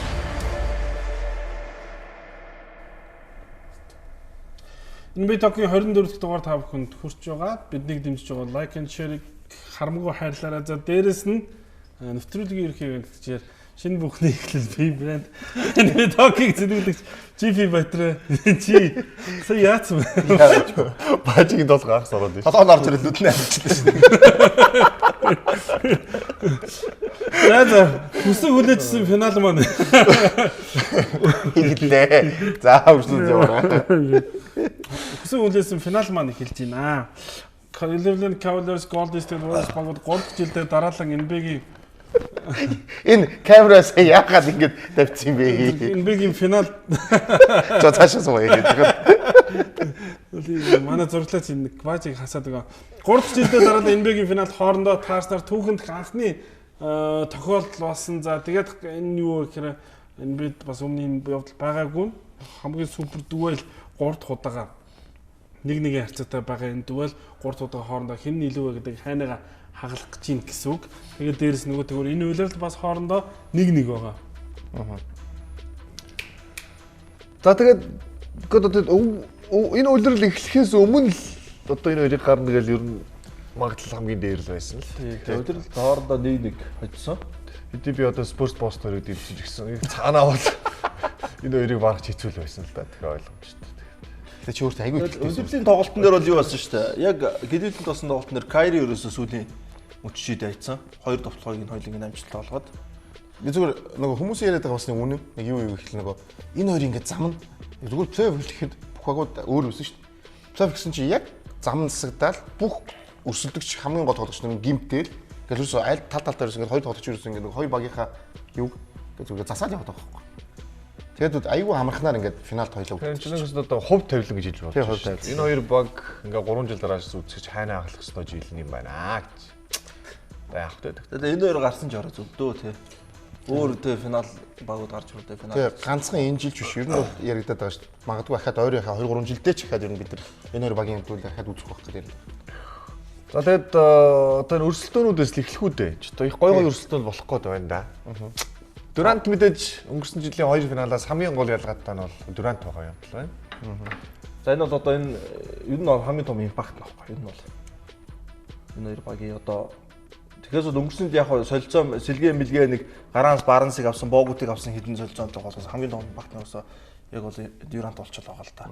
NBA Talk-ийн 24 дахь дугаар та бүхэнд хүрч байгаа. Биднийг дэмжиж байгаа like and share-ыг харамгүй хайрлаарай. За дээрэс нь нэвтрүүлгийн ерөнхий хянагчаар шинэ бүхний эхлэл би брэнд NBA Talk-ыг зэдүүлэгч GP Батраа чи сая яатсан бэ? Бажигийн толгой анх ороод ирсэн. Толгойн орж ирэл нүднээ авчихлаа шүү. За за хүсэн хүлээжсэн финал маань Хэллээ. За үргэлжлүүлж яваарай. Хүсэн хүлээсэн финал маань эхэлж байна. Cleveland Cavaliers Golden State Warriors багууд 3 дахь жилдээ дараалан NBA-гийн Энэ камераас яагаад ингэж тавьчихсан юм бэ? NBA-гийн финал За цаашаа сууя гэж. Манай зураглаач энэ Кважиг хасаад байгаа. 3 дахь жилдээ дараалан NBA-гийн финалд хоорондоо таарснаар түүхэнд анхны тохиолдол болсон. За тэгээд энэ юу гэхээр NBA-д бас өмнө энэ явдал байгаагүй. Хамгийн супер дуэл 3 дахь удаага нэг нэгэн харьцаатай байгаа энэ дуэл 3 дахь удаага хоорондоо хэн нь илүү вэ гэдэг хайнага хагалах гэж юм гэсэн үг. Тэгээд дээрэс нөгөө тэгвэр энэ үйлрэл бас хоорондоо 1-1 байгаа. За тэгээд энэ үйлрэл эхлэхээс өмнө л одоо энэ хоёрыг гарна гэж ер нь магадлал хамгийн дээр л байсан л. Тэгээд үйлрэл хоорондоо 1-1 хоцсон. Хэдий би одоо Spurs Boston хоёрыг дэмжиж гисэн. Цаанаа бол энэ хоёрыг барах хэцүү л байсан л да. Тэгэхээр ойлгомжтой. Тэгээ чи өөртөө айгүй ихтэй. Өдөрлийн тоглолтын дээр бол юу болсон шүү дээ. Яг Cleveland болсон тоглолтын дээр Kyrie ерөөсөө сүүлийн мөч шид айцсан. Хоёр довтлогыг нь хоёуланг нь амжилттай олгоод. Би зүгээр нөгөө хүмүүсийн яриад байгаа бас нэг үнэн. Нэг юу юу гэхэл нөгөө энэ хоёр ингээд зам нь зүгээр плей-офф эхлэхэд бүх багууд өөр байсан шүү дээ. Плей-офф гэсэн чинь яг зам засагдаал бүх өрсөлдөгч хамгийн гол тоглогч нар гимтэл ингээл ерөөсөө аль тал талдаа ерөөсөө ингээд хоёр тоглогч ерөөсөө ингээд нөгөө хоёр багийнхаа юг ингээд зүгээр засаал яваад байгаа байхгүй. Тэгээд айгүй амархнаар ингээд финалд хоёлоо Тэр чинь нэгс одоо хувь тавилан гэж хэлж Тийм, байна. хувь тавилан. Энэ хоёр баг ингээ 3 жил дарааш үзэж хайнаа ахлах ёстой жил юм байна гэж. Одоо яах вэ? Тэгээд энэ хоёр гарсан ч орой зөвдөө тий. Өөр тий финал багууд гарч ирдээ финал. Тэгээ ганцхан энэ жил ч биш. Ер нь бол яригадаад байгаа шүү дээ. Магадгүй ахаад ойрынхаа 2 3 жилдээ ч ахаад ер нь бид нар энэ хоёр багийн дүүл ахаад үзэх байх гэдэг юм. За тэгээд одоо энэ өрсөлдөөнүүдээс л эхлэх үү дээ. Ч одоо их гой гой өрсөлдөөн болох гээд байна да. Дурант мэдээж өнгөрсөн жилийн хоёр финалаас хамгийн гол ялгаатай нь бол Дурант байгаа юм л байна. За энэ бол одоо энэ ер нь бол хамгийн том импакт нөхгүй. Ер нь бол энэ хоёр багийн одоо тэгэхээр бол өнгөрсөн жил яг хоо солилцоо сэлгээ мэлгээ нэг гараанс барансыг авсан, боогутыг авсан хэдэн солилцоотой болохоос хамгийн том импакт нь өсөө яг бол Дурант болчихлоо байгаа л та.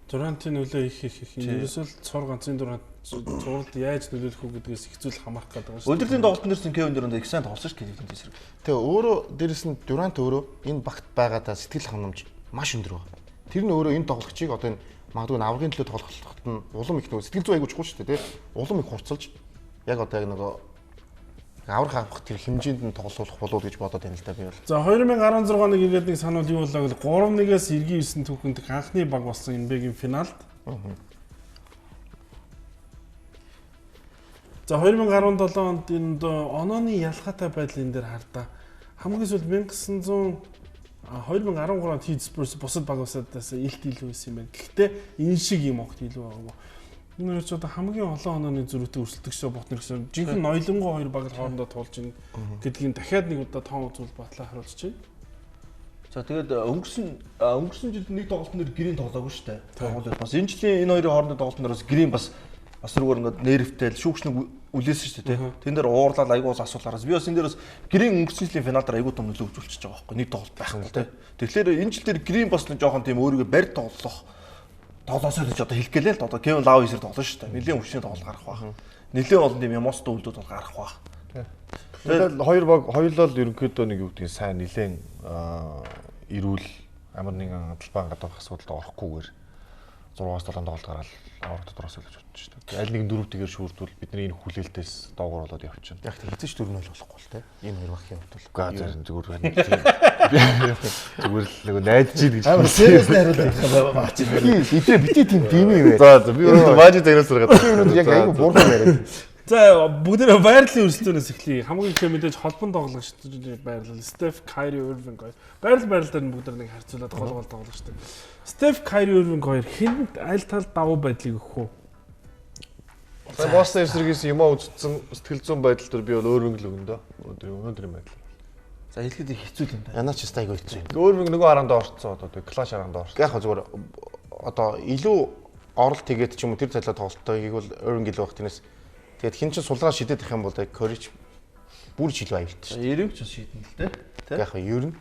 Дурантын нөлөө их их их. Ерөөсөө л цор ганцын Дурант зуралд яаж нөлөөлөх үү гэдгээс их зүйл хамаарах гэдэг байна шүү дээ. Өдөртийн тоглолтын дээрс Кевин Дурант их сайн тоглосон шүү Кевин эсрэг. Тэгээ өөрөө дээрэс нь Дурант өөрөө энэ багт байгаадаа сэтгэл ханамж маш өндөр байгаа. Тэр нь өөрөө энэ тоглогчийг одоо энэ Магадгүй аврагын төлөө тоглоход нь улам их нөгөө сэтгэл зүй айгүй чухал шүү дээ, тий. Улам их хурцлж яг одоо яг нөгөө аврах авах тэр хэмжээнд нь тоглуулах болов гэж бодоод байна л да би бол. За 2016 оныг ирээд нэг сануул юу болоо гэвэл 3-1-ээс эргийн 9 түүхэнд анхны баг болсон NBA-гийн финалд. За 2017 онд энд онооны ялгаатай байдал энэ дээр хардаа. Хамгийн сүүлд 1900 2013 онд Heat Spurs бусад багуудаас илт илүү байсан юм байна. Гэхдээ энэ шиг юм огт илүү байгаагүй. Энэ хоёр ч одоо хамгийн олон онооны зөрүүтэй өрсөлдөгчөө ботно гэсэн. Жинхэнэ ноёлонгоо хоёр баг л хоорондоо туулж байна гэдгийг дахиад нэг удаа тоон үзүүл батлаа харуулж байна. За тэгээд өнгөрсөн жил нэг тоглолтын дээр Грин тоглоогүй шүү дээ. Тоглоод бас энэ жилийн энэ хоёрын хоорондын тоглолтын дээр бас Грин бас бас зүгээр ингээд нервтэй л шүүгч нэг үлээсэн шүү дээ, тий. Тэн дээр уурлал айгүй бас асуудал гараас. Би бас энэ дээр бас Грин өнгөрсөн жилийн финал дээр айгүй том нөлөө үзүүлчихэж байгаа байхгүй нэг тоглолт байхгүй тий. Тэгэхээр энэ жил дээр Грин бас нэг жоохон тийм өөрийгөө барь тоглох тоглоосоо гэж одоо хэлэх гэлээ л одоо Кевин Лав эсрэг тоглоно шүү дээ. Нилээн хүчний тоглолт гарах байх. Нилээн олон тийм эмоцтой үйлдэл бол гарах байх. Тэгэл хоёр баг хоёулаа л ерөнхийдөө нэг юу гэдгийг сайн нилээн эрүүл амар нэгэн талбай гадуурх асуудалд орохгүйгээр 6-аас 7 тоглолт гараад авраг дотроос л гэж бодож шүү дээ. Аль нэгэн дөрөвтэйгээр шүүрдвэл бидний энэ хүлээлтээс доогуур болоод явчихна. Яг тэг хэзээ ч 4-0 болохгүй л те. Энэ хоёр багийн хувьд бол. Үгүй зарим зүгээр байна. Зүгээр л нөгөө найдаж ийн гэж. Амар serious хариулаад байгаа баач. Идрээ бити тийм дими юм За за би өнөөдөр маажи загнаас сургаад. Би өнөөдөр яг айгүй бурхан яриад. За бүгдээрээ байрлалын өрсөлдөөнөөс эхлэе. Хамгийн ихдээ мэдээж холбон тоглогчдын байрлал Steph Kyrie Irving хоёр. Байрлал байрлал дээр нь бүгдээр нэг харьцуулаад гол гол тоглогчтой. Steph Kyrie Irving хоёр хэнд аль тал давуу байдлыг өгөх үү? За Бостон эсрэгээс юмаа үзсэн сэтгэл зүйн байдал дээр би бол Irving л өгөн дөө. Өнөөдрийн байдал. За хэлэхэд их хэцүү юм байна. Янаа ч өстой айгүй хэцүү юм. Irving нөгөө харандаа орцсон одоо тэг клаш харандаа орцсон. Яг хаа зүгээр одоо илүү оролт хийгээд ч юм уу тэр талаа тоглолтойг бол Irving илүү байх тэрнээс тэгээд хин ч сулраа шидэд их юм бол Curry ч бүр ч илүү аюултай шүү. Ирвинг ч шийдэн л дээ. Тэ. Яг хаа ер нь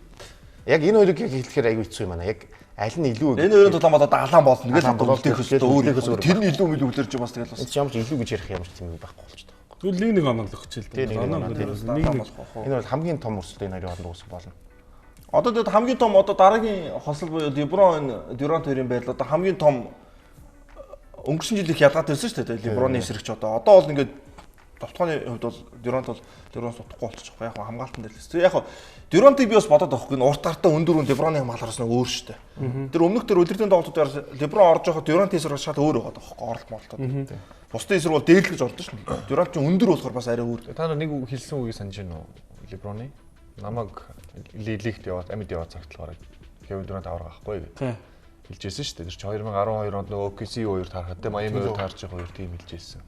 яг энэ хоёрыг яг хэлэхээр айгүй хэцүү юм байна. Яг аль нь илүү Энэ хоёрын тулаан бол одоо алаан болно гэж Алаан болно үлдээх өстөө өөр тэр нь илүү мэл үлдэрч бас тэгэл бас энэ ямар ч илүү гэж ярих ямар ч тийм юм байхгүй болчихдог. Тэгвэл нэг нэг оноо л өгч л дээ. Оноо нэг нэг. Энэ бол хамгийн том өрсөлдөөн энэ хоёрын хооронд үүсэх болно. Одоо тэгэд хамгийн том одоо дараагийн хосол буюу LeBron Durant хоёрын байдал одоо хамгийн том өнгөрсөн жил их ялгаатай байсан шүү дээ. LeBron-ы эсрэг ч одоо бол ингээд товтгооны хувьд бол Durant бол LeBron-с утахгүй болчих жоох. Яг хамгаалтан дээр л. Яг Durant-ыг би бас бодоод байхгүй. Энэ урт гартаа өндөр үн LeBron-ы хамгаалахаас нэг өөр шүү дээ. Тэр өмнөх тэр үлрэлтийн тоглолтууд LeBron орж байхад Durant-ийн эсрэг шал өөр байгаа байхгүй оролт молтоод. Бусдын эсрэг бол дээрлэж ордог шүү дээ. Durant ч өндөр болохоор бас арай өөр. Та нар нэг хэлсэн үгийг санаж байна уу? LeBron-ы намайг лигт яваад амьд яваад цагт л бараг Kevin Durant аврах байхгүй гэдэг. Хэлжсэн шүү дээ. Тэр чинь 2012 онд нөгөө OKC хоёр таархад те Miami хоёр таарч байгаа хоёр тим хэлжсэн.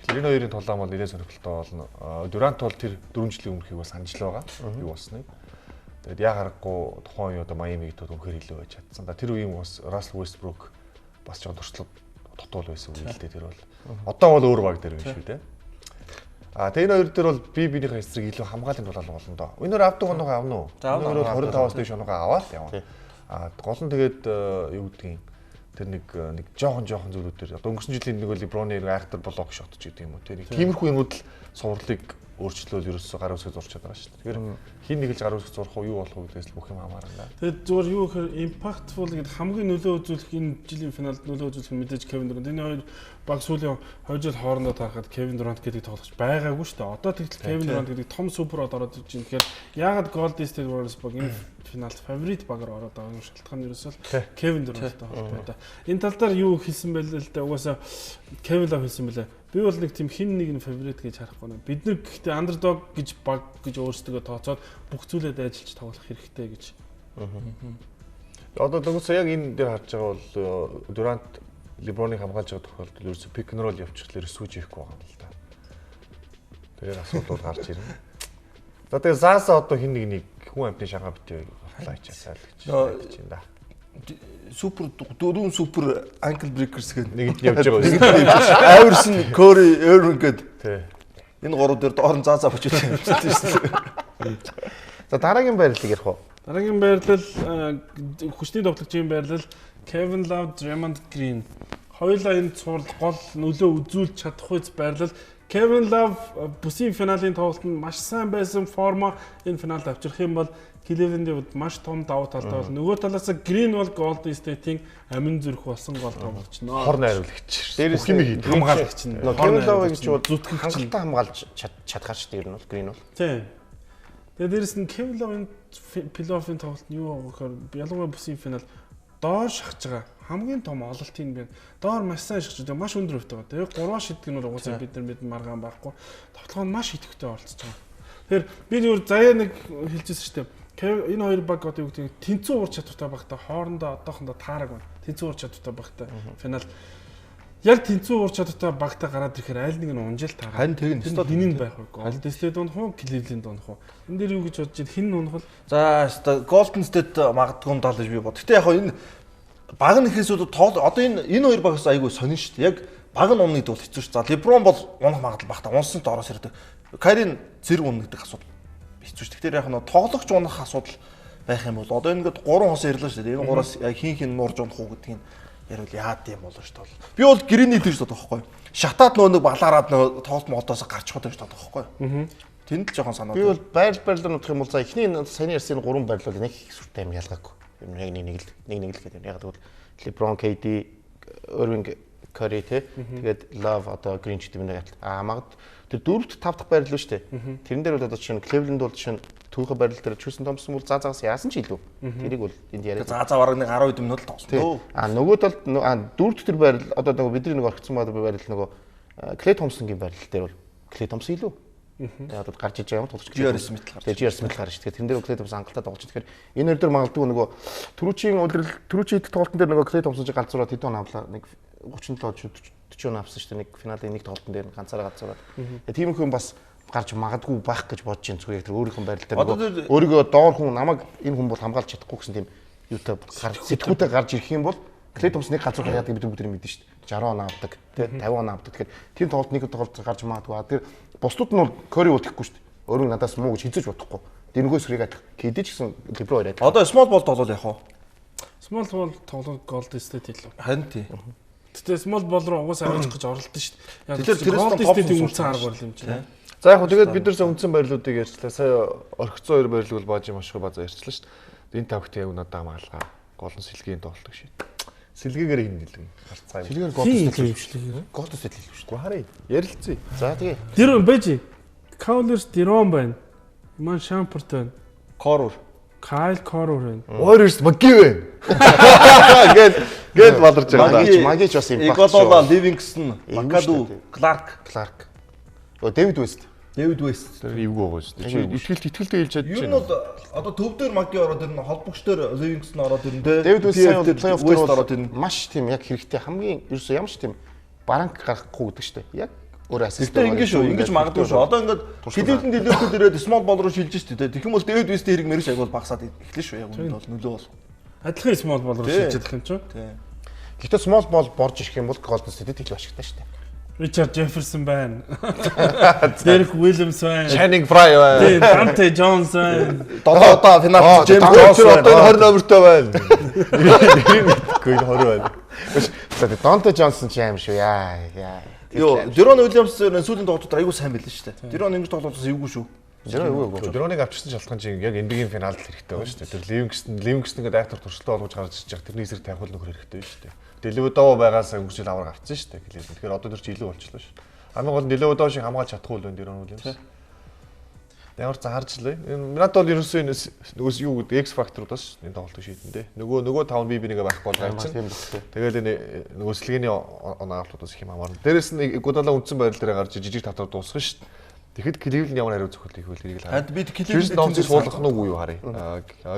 Тэгэхээр энэ хоёрын тулаан бол нэлээд сонирхолтой болно. Durant бол тэр 4 жилийн өмнөхийг бас санаж л байгаа. Юу болсныг. Тэгээд яа харахгүй тухайн үеийн одоо Miami-г тод үнэхээр илүү байж чадсан. Да тэр үеийн бас Russell Westbrook бас жоохон туршлага дутуул байсан үе л дээ тэр бол. Одоо бол өөр баг дээр байна шүү дээ. А тэгээ энэ хоёр дээр бол би биенийхээ эсрэг илүү хамгаалалтын тулаан болно доо. Энэ өөр авдаг оноогоо авна уу? Энэ өөр 25-аас дээш оноогоо аваад явна. А гол нь тэгээд юу гэдгийг тэр нэг нэг жоохон зүйлүүдээр одоо өнгөрсөн жилийн нэг LeBron-ы айхтар блок шот ч гэдэг юм уу тэр нэг тиймэрхүү юмуд л сурвалыг өөрчлөөл ерөөсөө гар үсгээ зурч чадгаа шүү дээ. Тэгэхээр хин нэг л гар үсгээ зурх уу юу болох уу гэдгээс л бүх юм хамаарна да. Тэгээд зүгээр юу гэхээр impactful гэдэг хамгийн нөлөө үзүүлэх энэ жилийн финалд нөлөө үзүүлэх нь мэдээж Kevin Durant. Энэ хоёр баг сүүлийн 2 жил хоорондоо таарахад Kevin Durant гэдэг тоглогч байгаагүй шүү дээ. Одоо тэгтэл Kevin Durant гэдэг том супер од ороод ирж байна. Тэгэхээр яагаад Golden State Warriors баг энэ финалд фаворит багаар ороод байгаа юм шалтгаан нь ерөөсөө Kevin Durant-тай холбоотой. Энэ тал дээр юу хэлсэн бэ л дээ. Угаасаа Kevin Love хэлсэн бэлээ. Би бол нэг тийм хин нэг нь фаворит гэж харахгүй байна. Бид нар гэхдээ underdog гэж баг гэж өөрсдөө тооцоод бүх зүйлээ дайжилж тоглох хэрэгтэй гэж. Одоо тэгвэл яг энэ дээр харж байгаа бол Durant LeBron-ыг хамгаалж байгаа тохиолдолд ерөөсөө pick and roll явчихлаар сүүж ирэхгүй байгаа юм л да. Тэгэхээр асуудал бол гарч ирнэ. За тэгээ Заса одоо хин нэг нэг хүн амтны шангаа битээ батлаа ичээсэй л гэж найдаж байна да. Супер дөрвөн супер ankle breakers гэх нэг нь явж байгаа юм. Айверсон, Curry, Irving гээд. Энэ гурав дээр доор нь Заса очиж явчихсан шүү дээ. За дараагийн байрлалыг ярих уу? Дараагийн байрлал хүчний довтлогчийн байрлал Kevin Love, Draymond Green. Хоёулаа энэ цуврал гол нөлөө үзүүлж чадах үз байрлал Kevin Love бүсийн финалийн тоглолтод маш сайн байсан формо энэ финалд авчрах юм бол Cleveland-ийн хувьд маш том давуу талтай бол нөгөө талаас Green бол Golden State-ийн амин зүрх болсон гол тоглогч нөө. Хор найруулагч. Дээрээс Бүх юм хийдэг. Хамгаалагч нь. Нөгөө Kevin Love гэж бол хангалттай хамгаалж чадхаар шүү дээ ер нь бол Green бол. Тийм. Тэгээ дээрэс нь Kevin Love-ын плей-оффын тоглолт нь юу вэ гэхээр ялангуяа бүсийн финал доор шахаж байгаа. Хамгийн том ололт юм байна. Доор маш сайн шахаж байгаа. Маш өндөр өвтэй байгаа. Тэгээ гурваа шиддэг нь бол угаасаа бид нар мэдэн маргаан байхгүй. Товтлогоо нь маш идэвхтэй оролцож байгаа. Тэгэхээр би зүгээр заяа нэг хэлжсэн шүү дээ. Энэ хоёр баг одоо юу гэдэг нь тэнцүү ур чадвартай багтай хоорондоо одоохондоо таараг байна. Тэнцүү ур чадвартай багтай финал яг тэнцүү ур чадвартай багтай гараад ирэхээр аль нэг нь унжил таараа. Харин тэр нь өстө хин нь байх вэ? Golden State унах уу, Cleveland унах уу? Энэ дээр юу гэж бодож байна? Хин нь унах вэ? За өстө Golden State магадгүй юм даа л гэж би бод. Гэтэ яг хаа энэ баг нь ихээс үү тоол одоо энэ хоёр багаас айгүй сонин шүү дээ. Яг баг нь унах гэдэг бол хэцүү шүү. За LeBron бол унах магадлал багтаа. Унсан ч ороос ирдэг. Kyrie зэрэг унах гэдэг асуудал хэцүү шүү. Тэгэхээр яг нөө тоглогч унах асуудал байх юм бол одоо ингээд гурван хос ярьлаа шүү дээ. Энэ гураас яг хин хин нурж унах уу гэдгийг яриул яад юм болоо шүү дээ. Би бол Green-ийг тэгж бодох байхгүй. Шатаад нөө нэг балаарад нөө тоглолт молдоос гарч чадах гэж бодох байхгүй. Тэнд л жоохон санаад. Би бол байрлал нутх юм бол за эхний саяны ярьсан энэ гурван байрлал бол нэг их сүртэй юм ялгаагүй. Ер нь яг нэг л гэдэг юм. Яг тэгвэл LeBron, KD, Irving, Curry те. Тэгээд Love одоо Green ч гэдэг юм нэг адил. Аа магад тэр дөрөвт тав дахь байрлал шүү дээ. Тэрэн дээр бол одоо жишээ нь Cleveland бол жишээ нь түүхэ байрлал дээр Tristan Thompson бол за загас яасан ч илүү. Тэрийг бол энд яриад. За за бараг нэг 10 хэд минут л тоглосон дөө. А нөгөө талд дөрөвт тэр байрлал одоо нөгөө бидний нэг орхисон байрлал нөгөө Clay Thompson-гийн байрлал дээр бол Clay Thompson илүү. Тэгээд одоо гарч иж байгаа юм тоглогч J.R. Smith л гарч. Тэгээд J.R. Smith л гарч. Тэгэхээр тэрэн дээр Clay Thompson хангалттай тоглож. Тэгэхээр энэ хоёр дээр магадгүй нөгөө түрүүчийн удирдал түрүүчийн идэх тоглолтын дээр нөгөө Clay Thompson ч галзуураад хэдэн он авлаа. Нэг 37 40 он авсан шүү дээ. Нэг финалийн нэг тоглолтын дээр ганцаараа галзуураад. Тэгээд тийм хүн бас гарч магадгүй байх гэж бодож байна. Зүгээр яг тэр өөрийнх нь байрлал дээр нөгөө өөрийгөө доор хүн намайг энэ хүн бол хамгаалж чадахгүй гэсэн тийм юутай гарч сэтгүүтэй гарч ирэх юм бол Clay Thompson нэг галзуурах яадаг бид бүгд мэднэ шүү дээ. 60 он авдаг, тэ 50 он авдаг. Тэгэхээр тийм тоглолт нэг тоглолт гарч магадгүй. Тэр бусдууд нь бол Curry бол тэхгүй шүү дээ. Өөрөө надаас муу гэж хизэж бодохгүй. Дэрнгөө сэргийг адилхан. KD ч гэсэн LeBron хоёр адилхан. Одоо small ball тоглол яах вэ? Small ball тоглол Golden State илүү. Харин тий. Гэтэ small ball руу угаасаа авчих гэж оролдсон шүү дээ. Тэгэхээр тэр Golden State-ийн үндсэн арга барил юм чинь. За яг хөө тэгээд бид нар сая үндсэн байрлалуудыг ярьчлаа. Сая орхицсан хоёр байрлал бол бааж маш их базаа ярьчлаа шүү дээ. Энэ тавхт яг надад хамгаалгаа. Гол нь сэлгийн тоглолт шийд. Сэлгээгээр хин нэлэг гарцгаа юм. Сэлгээр Golden State илүү юм шиг. Golden State илүү шүү дээ. Харъя. Ярилцъя. За тэгээ. Дэрон байж. Cavaliers Дэрон байна. Иман Шамперт байна. Корор. Кайл Корор байна. Warriors Маги байна. Гэл баларч байгаа. Маги ч бас impact. Iguodala, Livingston, Макаду, Clark. Clark. Дэвид West. Дэвид West. Тэр эвгүй байгаа шүү дээ. Чи итгэлтэй хэлж чадчих. Ер нь бол одоо төв дээр Маги ороод ирнэ, холбогч дээр Livingston ороод ирнэ те. Дэвид West сайн бол плей-офф дээр ороод ирнэ. Маш тийм яг хэрэгтэй хамгийн ерөөсөө ямар ч тийм баранк гаргахгүй гэдэг шүү дээ. Яг өөр ассист. Гэтэ ингэж шүү, ингэж магадгүй шүү. Одоо ингээд Cleveland илүүтэй ирээд small ball руу шилжиж шүү дээ. Тэгэх юм бол Дэвид West-ийн хэрэг мэрэж айгуул багасаад эхлэн шүү. Яг үүнд бол нөлөө бол. Адилхан small ball руу шилжиж чадах юм чинь. Тий. Гэтэ small ball борж ирэх юм бол Golden State-д илүү ашигтай шүү дээ. Ричард Джефферсон байна. Дерек Уильямс байна. Channing Frye байна. Тийм, Данте Джонс байна. 7 удаа финал Джеймс Джонс одоо энэ 20 номертой байна. Мэдгүй энэ 20 байна. За Данте Джонсон ч аим шүү. Яа, яа. Йоо, Дерон Уильямс сүүлийн тоглолтод айгүй сайн байлаа шүү дээ. Дерон ингэж тоглолтоос эвгүй шүү. Дерон эвгүй. Дероныг авчирсан шалтгаан чинь яг NBA-ийн финалд хэрэгтэй байгаа шүү дээ. Тэр Ливингстон гэдэг айхтар туршилтаа олгож гарч ирж байгаа. Тэрний эсрэг тавих нөхөр хэрэгтэй шүү дээ. Делеводово байгаасаа өнгөрчил авраг авцсан шүү дээ. Тэгэхээр одоо тэр чи илүү болчихлоо шүү. Хамгийн гол нь Делеводово шиг хамгаалж чадахгүй л байна Дерон Уильямс. Ямар ч харж лээ. Надад бол ерөөсөө энэ нөгөөс юу гэдэг X factor бас энэ тоглолтыг шийдэн дээ. Нөгөө тав нь би бинийгээ байхгүй бол гайцсан. Тэгэл энэ нөгөө сэлгээний оноо авалтуудаас их юм хамаарна. Дээрээс нь Гудала үндсэн байрал дээр гарч жижиг татвар дуусгах шүү дээ. Тэгэхэд Cleveland ямар хариу цохилт хийх вэ тэрийг л харъя. Харин би Cleveland Thompson-ыг суулгах нь үгүй юу харъя.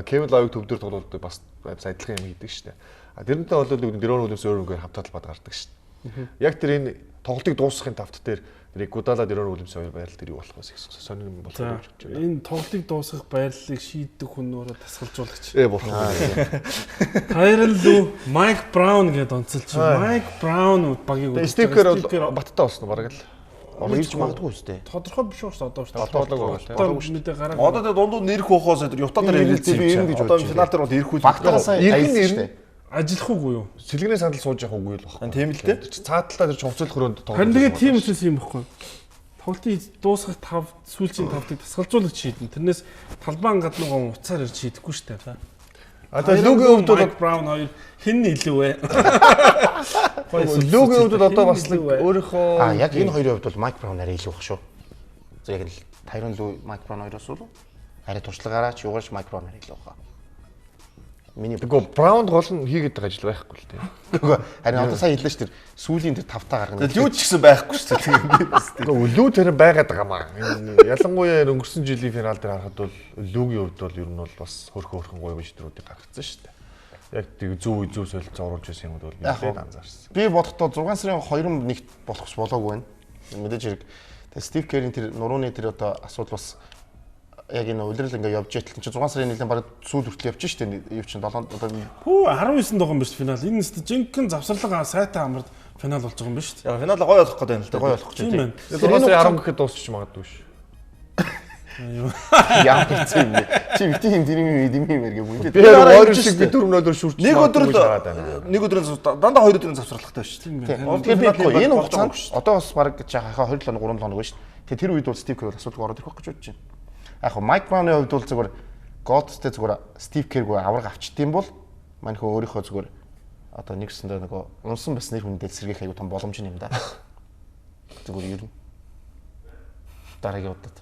Kevin Love-ыг төв дээр тоглолт бас адилхан юм хийдэг шүү дээ. А тэрнтэй болоод Дерон Уильямс өөр өнгөөр хамтаатал бад гардаг шүү дээ. Яг тэр энэ тоглолтыг дуусгахын тавт дээр тэр Гудала Дерон Уильямс хоёр байрал дээр юу болох вэ? Сонин юм болох гэж бодож байна. Энэ тоглолтыг дуусгах байрлалыг шийддэг хүн өөрөө тасгалжуулагч. Бурхан. Тайрон Лу, Майк Браун гэдээ онцолж. Майк Браун багийг үзэж. Стив Кер бол баттай болсон бараг л. Ирж магадгүй үстэй. Тодорхой биш шүү дээ одоо шүү дээ. Одоо болоогүй Одоо мэдээ гараагүй. Одоо тэгээ дундуу нэрх ухаас тэр Ютаа дээр ярилцсан юм гэж одоо финал дээр бол ирэх үл. Багтаа сайн аялсан шүү дээ. Ажиллах уугүй юу? Сэлгэний сандал сууж явах үгүй л баггүй. Тийм л дээ. Тэр чи цаад талаа тэр чи хувцал хөрөөнд тоглох. Харин тэгээ тийм үсээс юм баггүй. Тоглолтын дуусгах 5 сүүлчийн 5-ыг дасгалжуулагч шийднэ. Тэрнээс талбайн гадна гон уцаар ирж шийдэхгүй шүү дээ. А тэгээ Лүгийн хувьд бол Майк Браун хоёр хэн нь илүү вэ? Лүгийн хувьд бол одоо бас нэг өөрийнхөө А яг энэ хоёрын хувьд бол Майк Браун арай илүү бах шүү. За яг л Тайрон Лүү Майк Браун хоёроос бол арай туршлагаараа ч юугаарч Майк Браун арай илүү баха. Миний Тэгвэл Браунд гол нь хийгээд байгаа ажил байхгүй л дээ. Үгүй харин одоо сая хэллээ шүү дээ. Сүүлийн тэр тавтаа гаргана. Тэгэл юу ч гэсэн байхгүй шүү дээ. Тийм бас. Үгүй Лүү тэр байгаад байгаа маа. Ялангуяа өнгөрсөн жилийн финал дээр харахад бол Лүүгийн хувьд бол ер нь бол бас хөрхөн хөрхөн гоё шийдвэрүүдийг гаргацсан шүү дээ. Яг тэг зөв үе зөв солилцоо оруулж ирсэн юмуд бол Яг нэлээд анзаарсан. Би бодохдоо 6 сарын 2-1 болох ч болоогүй байна. Мэдээж хэрэг. Тэгээ Стив Керийн тэр нурууны тэр одоо асуудал бас яг энэ улирал ингээ явж итэл чи 6 сарын нэлээд бараг сүүл хүртэл явж штэ юу чинь 7 одоо Хүү 19 дугаар юм биш финал. Энэ нэст жинхэнэ завсарлага сайтай амард финал болж байгаа юм биш үү? Яа финал гоё болох гэдэг юм л да. Гоё болох гэж Тийм байна. 6 сарын 10 гэхэд дуусчих магадгүй ш. Ямар хэцүү юм бэ? Чи бити юм тэр юм юм юм яргэ бүгд. Би Warriors шиг би 4-0-оор шүрч Нэг өдөр л нэг өдрийн дандаа хоёр өдрийн завсарлагатай шүү дээ. Тэгэхээр би тэгэхгүй энэ хугацаанд одоо бас бараг чи хахаа 27 хоног 3 хоног байна шүү дээ. Тэгээ тэр үед бол Стив Кер бол асуудалгүй ороод ирэх байх гэж бодож байна. Яг хөө Майк Брауны хувьд бол зүгээр Godтэй зүгээр Стив Кергүй авраг авчдсан бол мань хөө өөрийнхөө зүгээр одоо нэгсэндээ нөгөө унсан бас нэр хүндэл сэргээх аюу том боломж юм да. Зүгээр ер нь дараагийн удаад.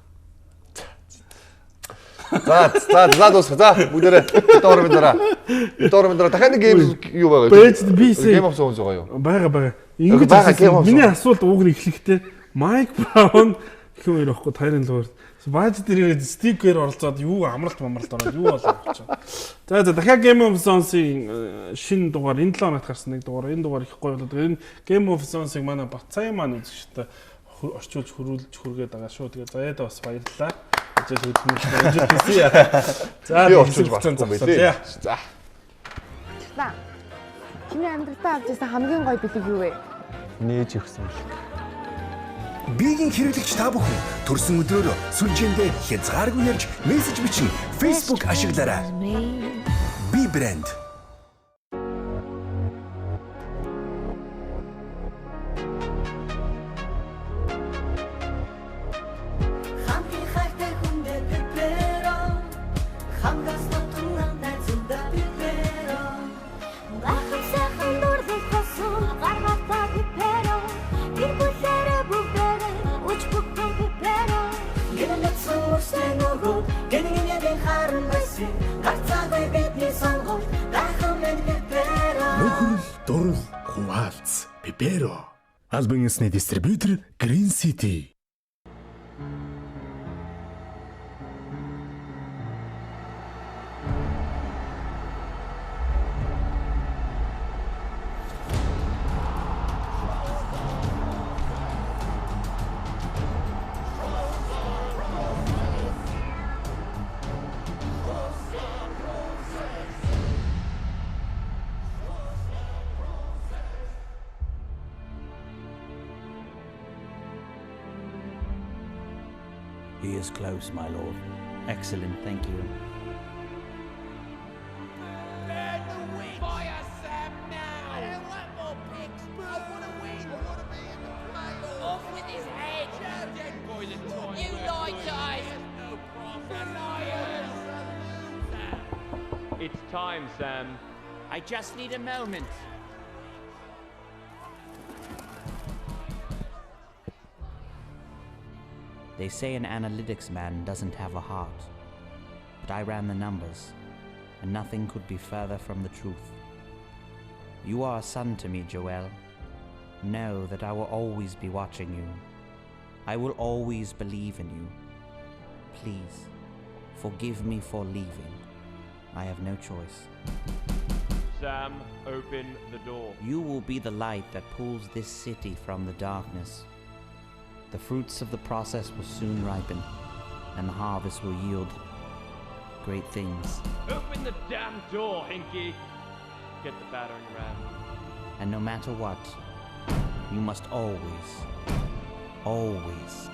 За за за дуусах. За бүгдээрээ доор минь дараа. Доор минь дараа дахиад нэг гейм юу байгаа. Бэж би сая Game of Thrones байгаа юу? Бага бага. Ингэж Бага, Game of миний Thrones. асуулт ууг нь эхлэхдээ Майк Браун гэх юм ярихгүй Тайрон Лүү. Бааж дээр ирээд Стив Кер оролцоод юу амралт мамралт ороод юу болоо гэж. За за дахиад Game of Thrones-ийн шинэ дугаар энэ 7 хоногт гарсан нэг дугаар энэ дугаар их гоё болоод энэ Game of Thrones-ыг манай Батцай маань үзэгчтэй орчуулж хөрүүлж хүргээд байгаа шүү. Тэгээ заяадаа бас баярлалаа. Ажил хөдөлмөрт ажил хийсэн яа. За Би орчуулж хугацаанд болохгүй зогсоо. байлээ. За. За. Чиний амьдралдаа авч ирсэн хамгийн гоё бэлэг юу вэ? Миний ээж өгсөн бэлэг. Биеийн хэрэглэгч та бүхэн төрсөн өдрөөрөө сүлжээндээ хязгааргүй ярьж мессеж бичин Facebook ашиглаарай. Би брэнд. Хамтын хайртай хүндээ пеперо Хамгаас нутан найзуудаа пеперо Гайхам сайхан дурлал тосон гаргалтаа пеперо гэр бүлээрээ бүгдээрээ үж бүхэн пеперо Гэнэ нүцэн өрсөн өгөө Гэнэ харан байсан Гарцаагүй бидний сонголт Гайхам минь пеперо Нөхрөл, дурал, хуваалц, Пеперо. Албан ёсны дистрибьютор Green City. He is close, my lord. Excellent, thank you. Fire Sam now! I don't want more picks. I want to win. I want to be in the playoffs. Off with his head! Dead boy, the toy. You lied to us. Liars! It's time, Sam. I just need a moment. They say an analytics man doesn't have a heart. But I ran the numbers, and nothing could be further from the truth. You are a son to me, Joel. Know that I will always be watching you. I will always believe in you. Please, forgive me for leaving. I have no choice. Sam, open the door. You will be the light that pulls this city from the darkness. The fruits of the process will soon ripen, and the harvest will yield great things. Open the damn door, Hinky. Get the battering ram. And no matter what, you must always, always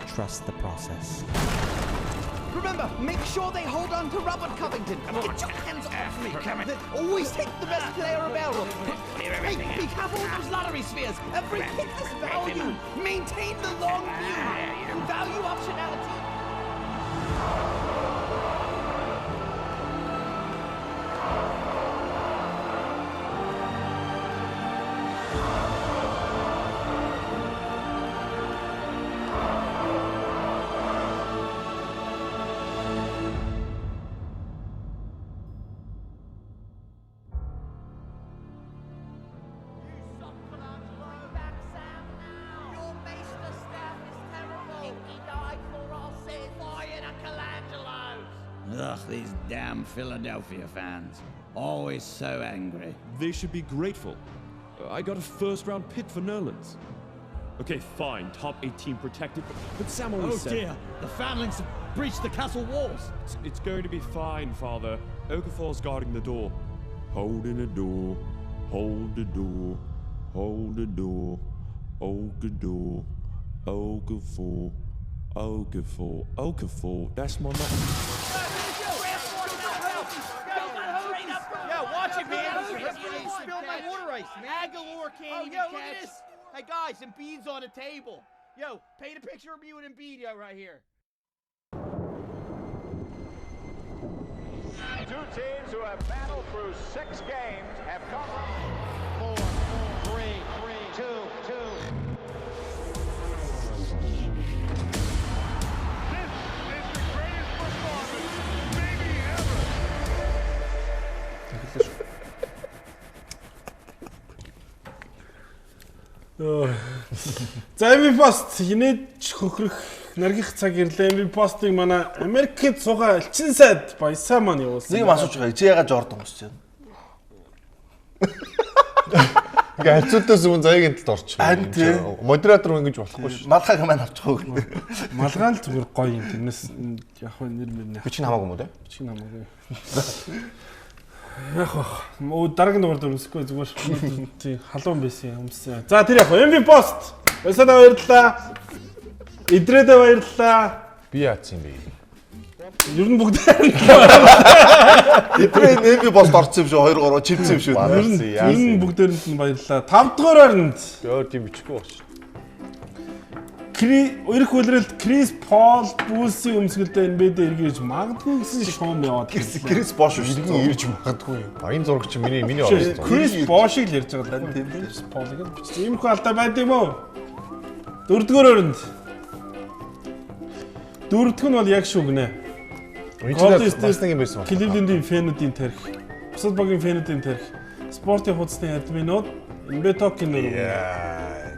trust the process. Remember, make sure they hold on to Robert Covington. Get your hands off me. Always take the best player available. Hey, be careful with those lottery spheres. Every pick has value. Maintain the long view. Value optionality. Your maester staff is terrible. He died for our sins. Fire the Colangelos. Ugh, these damn Philadelphia fans. Always so angry. They should be grateful. I got a first round pick for Nerlens. Okay, fine, top 18 protected, but Sam always Oh said. dear, the Fanlings have breached the castle walls. It's going to be fine, Father. Okafor's guarding the door. Holding the door. Hold the door. Hold the door. Okafor. Okafor. Okafor. Okafor. That's my man. Yeah, watch it, man. You spilled my water ice, man. Aguilar can't Oh, even yo, catch. look at this. Hey, guys, Embiid's on the table. Yo, paint a picture of me with Embiid, yo, right here. Two teams who have battled through 6 games have come. 4, 3, 3, 2, 2. This is the greatest performance maybe ever. За MV Post хинээж хөхрөх наргих цаг ирлээ. MV Post-ыг манай Америкт суугаа элчин сайд Баясаа маань явуулсан. Нэг юм асууж байгаа. Чи яагаад Жордан өмсөж байна? Ингээ харьцуултаас өмнө заяагийн талд орчих. Харин тий. Модератор ингэж болохгүй шүү. Малгайг маань авчих уу гэнэ. Малгай л зүгээр гоё юм. Тэрнээс яг хөө нэр мөр нэ. Би чинь хамаагүй юм уу те? Би чинь хамаагүй. Яг бах. Дараагийн дугаар дээр өмсөхгүй зүгээр тий халуун байсан юм өмссөн. За тэр яг MV Post. Баясаадаа баярлалаа. Идрээдээ баярлалаа. Би яатсан юм бэ? Ер нь бүгд Идрээ MV Post орсон юм шүү. 2 3 чивсэн юм шүү. Ер нь бүгдээрэнд нь баярлалаа. 5 дугаар байранд Өөр тийм бичихгүй багч. Ирэх үлрэлт Крис Пол Булсын өмсгөлдөө NBA-д эргэж магадгүй гэсэн шуум яваад. Крис Бош шүү дээ. Ирж магадгүй. А энэ зураг чинь миний оруулсан. Крис Бошийг л ярьж байгаа л да. Крис Полыг л бичсэн. Иймэрхүү алдаа байд юм уу? Дөрөвдүгээр өрөнд. Дөрөвдүг нь бол яг шүү гинэ. Энэ чинь бас нэг юм байсан байна. Cleveland-ийн фэнүүдийн тарих. Бусад багийн фэнүүдийн тарих. Спортын хуудасны админууд NBA Talk-ийн нэр.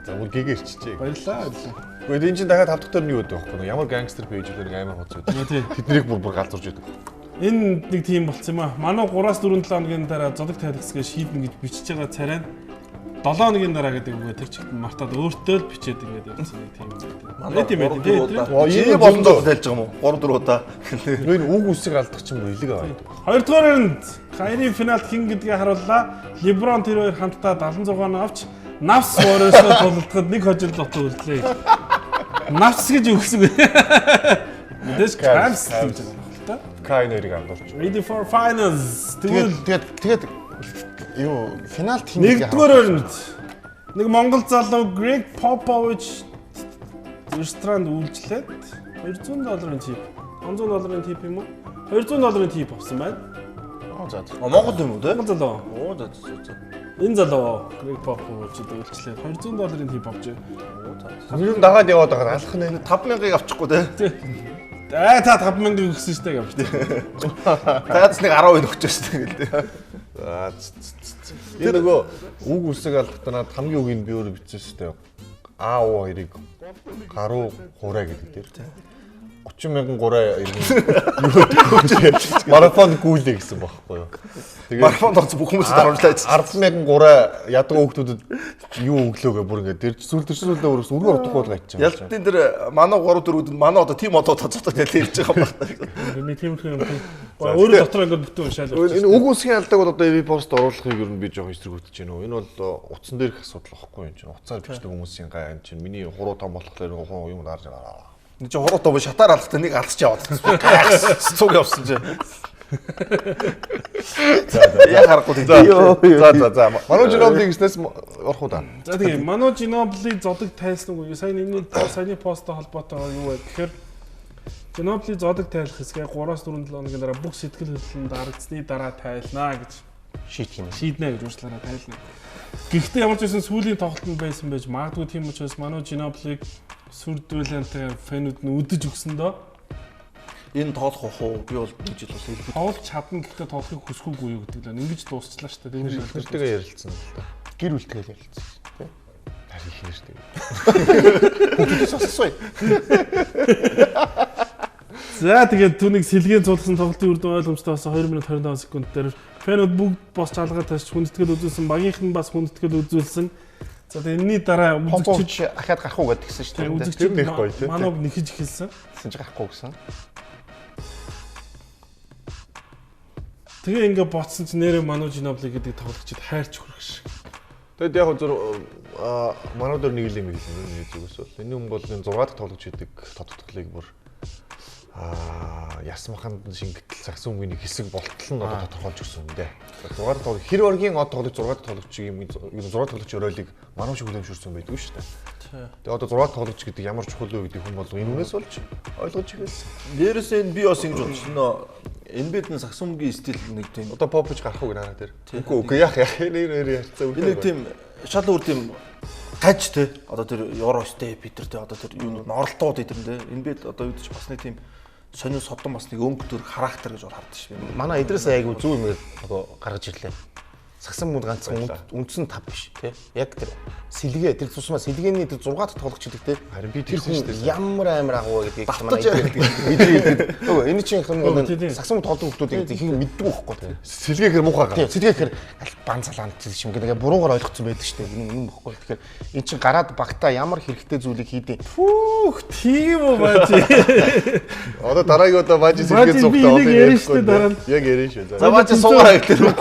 За бүр гэгэрчжээ. Баярлалаа. Баярлалаа. Гэхдээ энэ чинь дахиад 5 дахь төр нь юу гэдэг вэ? Ямар гангстер пэйж вэ? Нэг амар хуудас үү. Тэднийг бүр галзуурж байдаг. Энэ нэг тийм болцсон юм аа. Манай 3-4 7 хоногийн дараа зодог тайлгсгээ шийднэ гэж бичиж байгаа царай нь 7 хоногийн дараа гэдэг үгээ тэр чигт мартаад өөртөө л бичээд ингээд явсан нэг тийм юм. Манай Тийм байх тийм. Чиний болон зов тайлж байгаа юм уу? 3 4 удаа. Энэ үг үсэг алдах чинь бүр илэг аваад. Хоёрдугаар өрөнд Кайри финалд хин гэдгээ харууллаа. Леброн тэр хоёр хамтдаа 76 оноо авч Навс Warriors-ыг тулалдахад нэг хожил дутуу үлдлээ. Навс гэж өгсөн. Мэдээж Cavs гэж байгаа юм л та. Кай нэрийг андуулж. Ready for finals. Тэгвэл тэгээд юу финалд хин гэдгийг нэгдүгээр өрөнд нэг монгол залуу Greg Popovich ресторанд үйлчлээд 200 долларын тип, 500 долларын тип юм уу? 200 долларын тип авсан байна. Аа за. Монгол юм уу те? Монгол залуу. Оо за за за. Энэ залуу Greg Popovich үйлчлээд 200 долларын тип авч. Ер нь дагаад яваад байгаа алах нэ 5000-ыг авчихгүй те. Аа та 5000 өгсөн штэ гэж. Таац нэг 10% өгч байсан гэл те. За. Энэ нөгөө үг үсэг алдахдаа над хамгийн үгийг би өөрөө бичсэн штэ. А У хоёрыг гаруу хураа гэдэг дээр. 30 мянган гураа иргэн юу гэдэг марафон гүйлээ гэсэн бохоггүй юу. Марафонд орсон бүх хүмүүст дарамжлаа. 10 мянган гураа ядаг хүүхдүүдэд юу өглөөгөө бүр ингээд дэрж сүл тэр сүлдээ өрөөс өргөн утгагүй л гайчих. Ялтын дээр манай 3 4-үүд манай одоо тим одоо тоцоотой нэлээ ирж байгаа юм байна. Нэг тиймэрхүү юм тийм. Өөрөө дотор ингээд бүтэн уншаал. Энэ үг үсгийн алдааг бол одоо EV пост оруулахыг ер нь би жоохон эсэргүүцэж байна уу. Энэ бол утсан дээрх асуудал واخгүй юм чинь. Утсаар бичдэг хүмүүсийн гай юм чинь. Миний хуруу том болохоор юм дарж байгаа. Энд чи хуруу доо шатаар алхтаа нэг алдчих яваад. Цуг явсан чи. За за. Яа харахгүй тийм. За за за. Ману Жинобли гэснээс орох уу да. За тэгээ Ману Жинобли зодог тайлсан үгүй. Сайн энэний саяны посттой холбоотойгоор юу вэ гэхээр Жинобли зодог тайлах хэсгээ 3-4 7 хоногийн дараа бүх сэтгэл хөдлөлөнд дарагдсны дараа тайлнаа гэж шийдэх юм. Шийднэ гэж уучлаарай тайлна. Гэхдээ ямар ч байсан сүүлийн тоглолтод байсан байж магадгүй тийм учраас Ману Жиноблиг сүр дүүлэнтэй фэнүүд нь үдэж өгсөн дөө. Энэ тоолох ах уу? Би бол нэг жил бас илбэг. Тоглож чадна гэхдээ тоглохыг хүсэхгүй юу гэдэг л байна. Ингэж дуусчлаа шүү дээ. Тэр ихнэртэйгээ ярилцсан л да. Гэр бүлтэйгээ ярилцсан тий. Харин ихнэртэй. Хүүхдүүдээс асууя. За тэгээд түүнийг сэлгийн цуулгасан тоглолтын үр дүн ойлгомжтой болсон 2 минут 25 секунд дээр фэнүүд бүгд босч алгаа тавьж хүндэтгэл үзүүлсэн, багийнх нь бас хүндэтгэл үзүүлсэн. За тэгээд энэний дараа үзэгчид ахаад гарах уу гэдгсэн шүү дээ. Үзэгчид манайг нэхэж эхэлсэн. Тэгсэн чи гарахгүй гэсэн. Тэгээ ингээ ботсон чи нэрээ Ману Жинобли гэдэг тоглогчид хайрч хүрэх шиг. Тэгэд яг зөв Ману дээр нэг л юм хэлсэн нэг зүгээс бол энэ хүн бол энэ 6 дахь тоглогч гэдэг тодтолыг бүр ясмаханд шингэтэл сагсан хүмүүний хэсэг болтол нь одоо тодорхойлж өгсөн юм дээ. 6 дахь тоглогч хэр оргийн од тоглогч 6 дахь тоглогчийг юм 6 дахь тоглогч оройлыг Ману шиг хүлэмжшүүлсэн байдгүй шүү дээ. Тэгээ одоо 6 дахь тоглогч гэдэг ямар чухал вэ гэдэг хүн болов энэ үнээс болж ойлгож эхэлсэн. Дээрээс нь би бас ингэж бодсон нөө NBA-д нь сагсан хүмүүгийн стил нэг тийм одоо Попович гарах уу гэнэ тэр. Үгүй үгүй яах яах нэр ярьцаа. Энэ нэг тийм шал өөр тийм гаж те одоо тэр Euro step Питер те одоо тэр юунууд оролтууд эдэр те NBA-д одоо юу гэж бас нэг тийм сонин содон бас нэг өнгө төр характер гэж бол хардаг шээ. Манай Идрис айгу зөв юм одоо гаргаж ирлээ. Сагсан мөнд ганцхан үндсэн тав биш тий. Яг тэр сэлгээ тэр тусмаа сэлгээний тэр 6 дахь тоглогч гэдэг тий. Харин би тэр хүн ямар амар агуу гэдгийг манай Идрис. Үгүй энэ чинь юм сагсан мөнд тоглодог хүмүүсийг ихэнх мэддэг байхгүй тий. Сэлгээ хэр муухай гараа. Сэлгээ хэр бан салаан юм гэдэг буруугаар ойлгоцсон байдаг шүү дээ. Энэ юм бохгүй. Тэгэхээр эн чинь гараад багтаа ямар хэрэгтэй зүйлийг хийдیں۔ Фүүх тийм үү баажи. Одоо дараагийн удаа баажи сэлгээ зугтаа одоо ярихгүй. Яг ярина шүү. За баажи суугаа гэхлээр.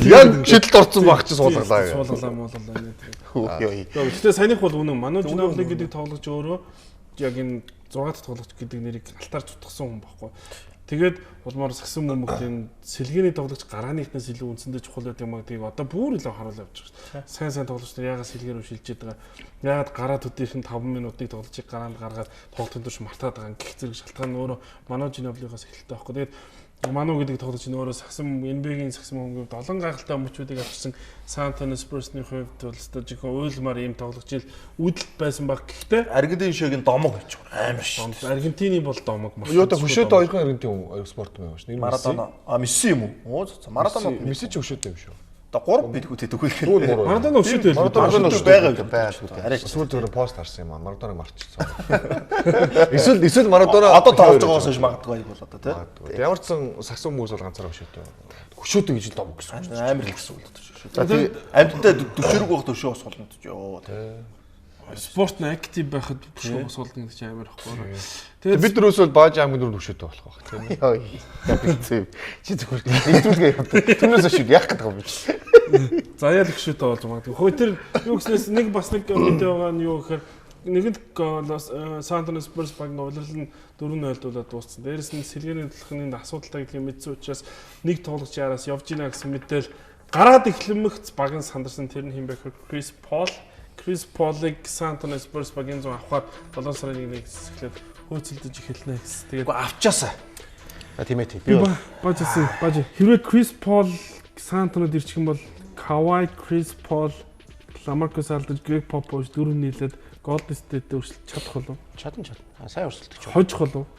Яг шидэлд орсон баг чи суулгалаа. Суулгалаа муулгалаа нэ. Гэхдээ саяных бол үнэн. Ману Жинобли гэдэг тоглогч өөрөө яг энэ 6 дахь тоглогч гэдэг нэрийг алтаар цутгсан хүн байхгүй. Тэгээд улмаар сагсан бөмбөгт энэ сэлгээний тоглогч гарааныхнаас илүү үндсэндээ чухал байдаг юм гэдгийг одоо бүр илүү харуул явж байгаа шүү. Сайн сайн тоглогч нар яагаад сэлгээ рүү шилжээд байгаа. Яагаад гараа төдийх нь 5 минутыг тоглогчийг гараанд гаргаад тоглолтын турш мартаад байгаа гэх зэрэг шалтгаан нь өөрөө Ману Жиноблигоос эхэлдэг байхгүй. Тэгээд Ману гэдэг тоглогч нь өөрөө сагсан NBA-гийн сагсан хөнгөв долон гайхалтай мөчүүдийг авчирсан San Antonio Spurs-ны хувьд бол өстой жинхэнэ уйлмаар ийм тоглогч ил үүдэлт байсан баг. Гэхдээ Аргентин шиг нь домог хийж байгаа амар шүү. Аргентины бол домог маш. Юу та хөшөөдөө хоёрхан Аргентин спорт юм байна шүү. Марадона. А Месси юм уу? Оо Марадона Месси ч хөшөөдөө юм шүү. Одоо 3 бэлгүү тэдэггүй гэхээр. Марадона өшөөд байл. Марадона өшөөд байгаа байгаа. Арай сүүл зүгээр пост харсан юм аа. Марадонаг марчихсан. Эсвэл Марадона одоо тоглож байгаагаас хойш магадгүй аяг бол одоо тий. Ямар ч сан сагсан хүмүүс бол ганцаараа өшөөтэй. Хөшөөдөө гэж л домог гэсэн. Амар л гэсэн үг л шүү. За тий амьтдаа 40 рүү байхад өшөө босголно гэж ёо тий. Спорт нь актив байхад өшөө босголно гэдэг чинь амар ихгүй. Тэгээд бид нэрээс бол бааж аймаг дөрөв өшөөтэй болох байх тийм ээ. Йоо. Яг хэцүү. Чи зүгээр нэгдүүлгээ явдаг. Түүнээс хойш яах гэдэг юм бэ? Заяал өшөөтэй болж магадгүй. Хөөе тэр юу гэснээс нэг бас нэг мэдээ байгаа нь юу гэхээр нэгэнт Сан Антонио Спурс багийн улирал нь 4-0 дуулаад дууссан. Дээрэс нь сэлгээний төлхөний асуудалтай гэдгийг мэдсэн учраас нэг тоглогч яраас явж гинэ гэсэн мэдээл гараад эхлэмэгц баг нь сандарсан. Тэр нь хэн бэ гэхээр Крис Пол. Крис Полыг Сан Антонио Спурс багийн зун авахар 7 сарын 1-ээс эхлээд хөөцөлдөж эхэлнэ гэсэн. Тэгээд авчаасаа. А тийм ээ. Би баажсэн. Бааж. Хэрвээ Крис Пол Сан Антониод ирчих юм бол Кавай, Крис Пол, Ламаркус Алдж, Грег Попович дөрөв нийлээд Голден Стейт өрсөлдөж чадах болов? Чадна чадна. Сайн өрсөлдөж. Хожих болов?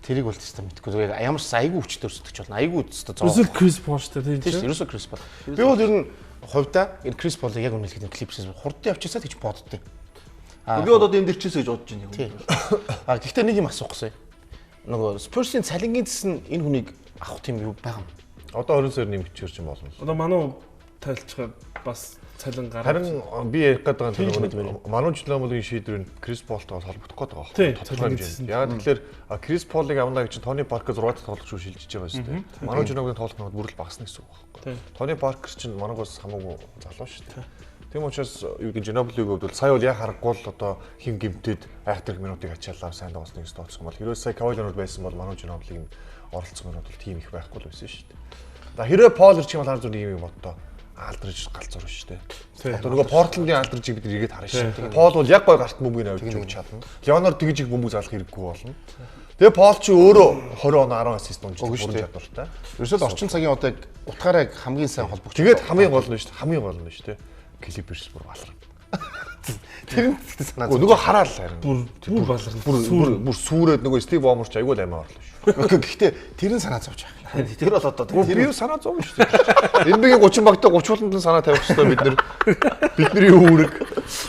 Тэрийг бол тест мэдэхгүй. Зүгээр ямар ч айгүй хүчтэй өрсөлдөж болно. Айгүй өстө зоо. Ерөөсөө Крис Пол шүү дээ. Тийм шүү. Ерөөсөө Крис Пол. Би бол ер нь хувьдаа энэ Крис Полыг яг үнэлэхэд Клипсээс хурдан явчихсаа гэж боддیں۔ Би одоо энд ирчихсэн гэж бодож байна. Тийм. А гэхдээ нэг юм асуух гэсэн. Нөгөө Spurs-ийн цалингийн цэс нь энэ хүнийг авах тийм юу байгаа юм? Одоо 20 сар нэмэгчээр юм болно. Одоо Ману тайлчхаар бас цалин гарах. Харин би ярих гээд байгаа нь Ману Жломолын шийдвэр нь Крис Полтойгоо холбогдох гээд байгаа байхгүй тодорхой хэмжээнд. Яг тэгэхээр Крис Полыг авна гэж Тони Паркер 6 дахь тоглогч руу шилжиж байгаа шүү дээ. Ману Жломолын тоглох нь бүр л багасна гэсэн үг байхгүй. Тони Паркер чинь Манугаас хамаагүй залуу шүү дээ. Тийм учраас юу гэдэг Ginobili-г хувьд бол сая бол яг харахгүй л одоо хин гимтэд айхтар минутыг ачаалаа сайн тоглосныг тооцох юм бол хэрвээ сая Kawhi Leonard байсан бол Manu Ginobili-г оролцсон минут бол тийм их байхгүй л байсан шүү дээ. За хэрвээ Paul ирчих юм бол хар зүр нэг юм боддоо. Алдриж галзуур шүү дээ. Одоо нөгөө Портландын Алдрижийг бид эргээд харна шүү дээ. Пол бол яг гой гарт бөмбөгийг авч өгч чадна. Леонард тэгж их бөмбөг залах хэрэггүй болно. Тэгээ Пол чи өөрөө 20 оноо 10 ассист унждаг бүрэн чадвартай. Ерөөсөө л орчин цагийн одоо яг утгаараа яг хамгийн сайн холбогч. Тэгээд хамгийн гол нь шүү дээ. Хамгийн гол нь шүү дээ. Clippers бүр баларна. Тэр нь гэхдээ санаа зовж. Нөгөө хараал харин. Бүр баларна. Бүр сүрээд нөгөө Стив Бомер ч айгүй л амиа орлоо шүү. Гэхдээ тэр нь санаа зовж байгаа. Тэр бол одоо тэр юу санаа зовно шүү дээ. NBA-ийн 30 багтаа 30 болонд нь санаа тавих хэрэгтэй бид нар. Бидний үүрэг.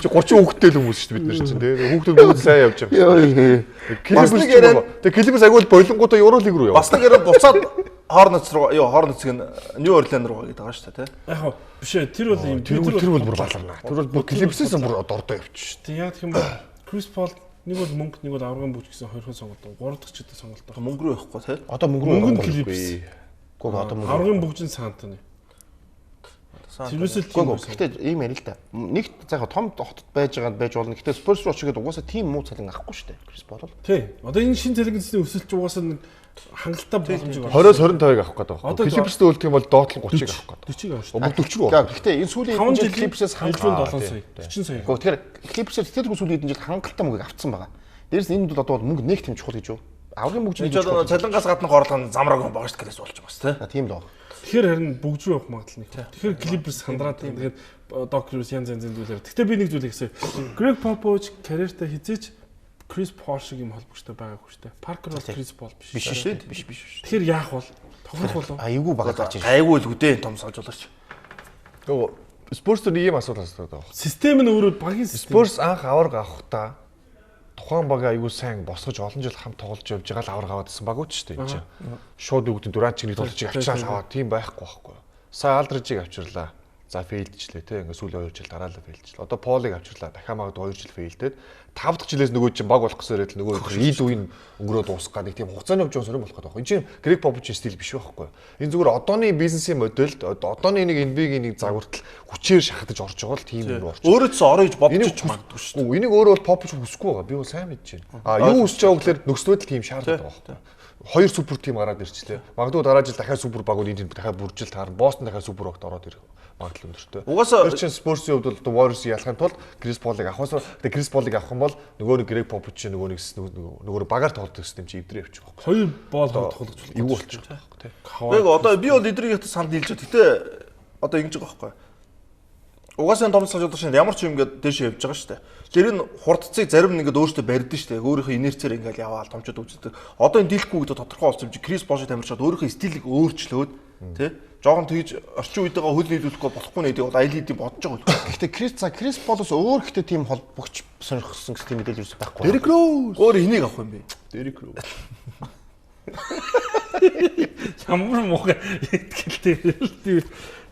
Чи 30 хүүхэдтэй л хүмүүс шүү дээ бид нар чинь тий. Хүүхдүүд бүгд сайн явж байгаа. Бас Clippers нэг яриа- Тэгээ Clippers айгүй л болонгуудаа Евролиг рүү яваа. Бас нэг яриа буцаад Hornets руу юу Hornets гэн New Orleans руу гэдэг байгаа шүү дээ тий. Яг хаа биш ээ тэр бол юм Тэр бол бүр баларна. Тэр бол бүр Clippers-ээс бүр дордоо явчих шүү. Тэг яг гэх юм бол Chris Paul нэг бол мөнгө нэг бол аврагын бүж гэсэн хоёрхан сонголт. Гурав дахь ч гэдэг сонголт. Мөнгө рүү явахгүй тий. Одоо мөнгө рүү Мөнгө нь явахгүй. Clippers. Үгүй одоо мөнгө. Аврагын бүж нь Сан Антонио. Тэрнээс л тийм Үгүй гэхдээ ийм ярил л да. Нэгт за яг том хотод байж байгаа байж болно. Гэхдээ Spurs руу очиход угаасаа тийм муу цалин авахгүй шүү дээ. Chris Paul бол. Тий. Одоо энэ шинэ цалин гэсэн өсөлт ч угаасаа нэг хангалттай боломжийг 20-с 25-ыг авах гэдэг байгаа. Одоо Clippers-тэй үлдэх юм бол доотлон 30-ыг авах гэдэг. 40-ыг авах шүү. Бүр 40 рүү. Гэхдээ энэ сүүлийн Таван хэдэн жил жилийн Clippers-ээс 207 сая. 40 сая. Гэхдээ тэгэхээр Clippers-ээс тэтгэл сүүлийн хэдэн жил хангалттай мөнгөийг авцсан байгаа. Дээрээс нь энд бол одоо бол мөнгө нэг тийм чухал гэж юу? Аврагын мөнгө Энэ ч одоо цалингаас гадна горлох нь замраагүй байгаа шүү дээ гэсэн болж байгаа тий. Тийм л баг. Тэгэхээр харин бүгж рүү явах магадлал нэг. Тэгэхээр Clippers хандраад тэгээд Doc Rivers янз янзын зүйлээр. Гэхдээ би нэг зүйлийг хэлсэн. Greg Popovich карьертаа хизээч Chris Paul шиг юм холбогчтой байгаагүй шүү дээ. Parker бол Chris Paul биш. Биш шүү дээ. Биш биш шүү. Тэгэхээр яах бол? Тоглох болов? Айгүй бага гарч ирж. Айгүй л үдээ том сож болооч. Нөгөө Spurs дээр нэг юм асуулт асуудаг байгаа. Систем нь өөрөө багийн систем. Spurs анх аварга авахдаа тухайн багаа аягүй сайн босгож олон жил хамт тоглож явж байгаа л аварга аваад исэн багууд шүү дээ энэ чинь. Шууд юу гэдэг нь Дуранчиг нэг тоглолчийг авчраал аваад тийм байхгүй байхгүй. Сая Алдрижийг авчирлаа. За фейлдчлээ те ингээ сүүлийн 2 жил дараалал фейлдчлээ. Одоо Полыг авчирлаа. Дахиад магадгүй 2 жил фейлдээд 5 дахь жилээс нөгөө чинь баг болох гэсэн ирээд л нөгөө ил үеийн өнгөрөө дуусах гад нэг тийм хугацааны хувьд жоон сонирн болох гэдэг байхгүй. Энэ чинь Грег Поповичийн стил биш байхгүй. Энэ зүгээр одооны бизнесийн модельд одооны нэг NBA-гийн нэг загвартал хүчээр шахагдаж орж байгаа л тийм юм руу орж. Өөрөө ч орё гэж бодож ч магадгүй шүү дээ. Энийг өөрөө бол Попович хүсэхгүй байгаа. Би бол сайн мэдэж байна. А юу хүсэж байгааг гэхээр нөхцөл байдал тийм шаардлага байгаа байхгүй. Хоёр супер тим гараад ирчлээ. Магадгүй дараа жил дахиад супер багууд энэ дахиад бүржил таарна. Бостон дахиад супер багт ороод ирэх магадлал өндөртэй. Угаасаа тэр чинь Spurs-ийн хувьд бол Warriors-ыг ялахын тулд Chris Paul-ыг авахаас тэгээ Chris Paul-ыг авах юм бол нөгөө нэг Greg Popovich нөгөө нэг нөгөө багаар тоглодог систем чи эвдрээ явчих байхгүй. Хоёр боол хоёр тоглож болох. Эвгүй болчих байхгүй тий. Яг одоо би бол эдрийг ятас санд нийлж байгаа. Гэтэ одоо ингэж байгаа байхгүй. Угаасаа энэ том сажууд шин ямар ч юм ингээд дээшээ явж байгаа шүү дээ. Тэр нь хурдцыг зарим нь ингээд өөртөө барьдэн шүү дээ. Өөрийнхөө инерцээр ингээд яваал томчод үздэг. Одоо энэ дийлэхгүй гэдэг тодорхой болсон юм чи Крис Бошид тамирчаад өөрийнхөө стилийг өөрчлөөд тий жоохон тэгж орчин үетэйгээ хөл нийлүүлэхгүй болохгүй нэ гэдэг бол айл хэдийн бодож байгаа хөл. Гэхдээ Крис за Крис Полоос өөр ихтэй тийм холбогч сонирхсон гэсэн тийм мэдээлэл юус байхгүй. Дерек Роуз. Өөр энийг авах юм бэ? Дерек Роуз. Ямар муухай итгэлтэй тийм.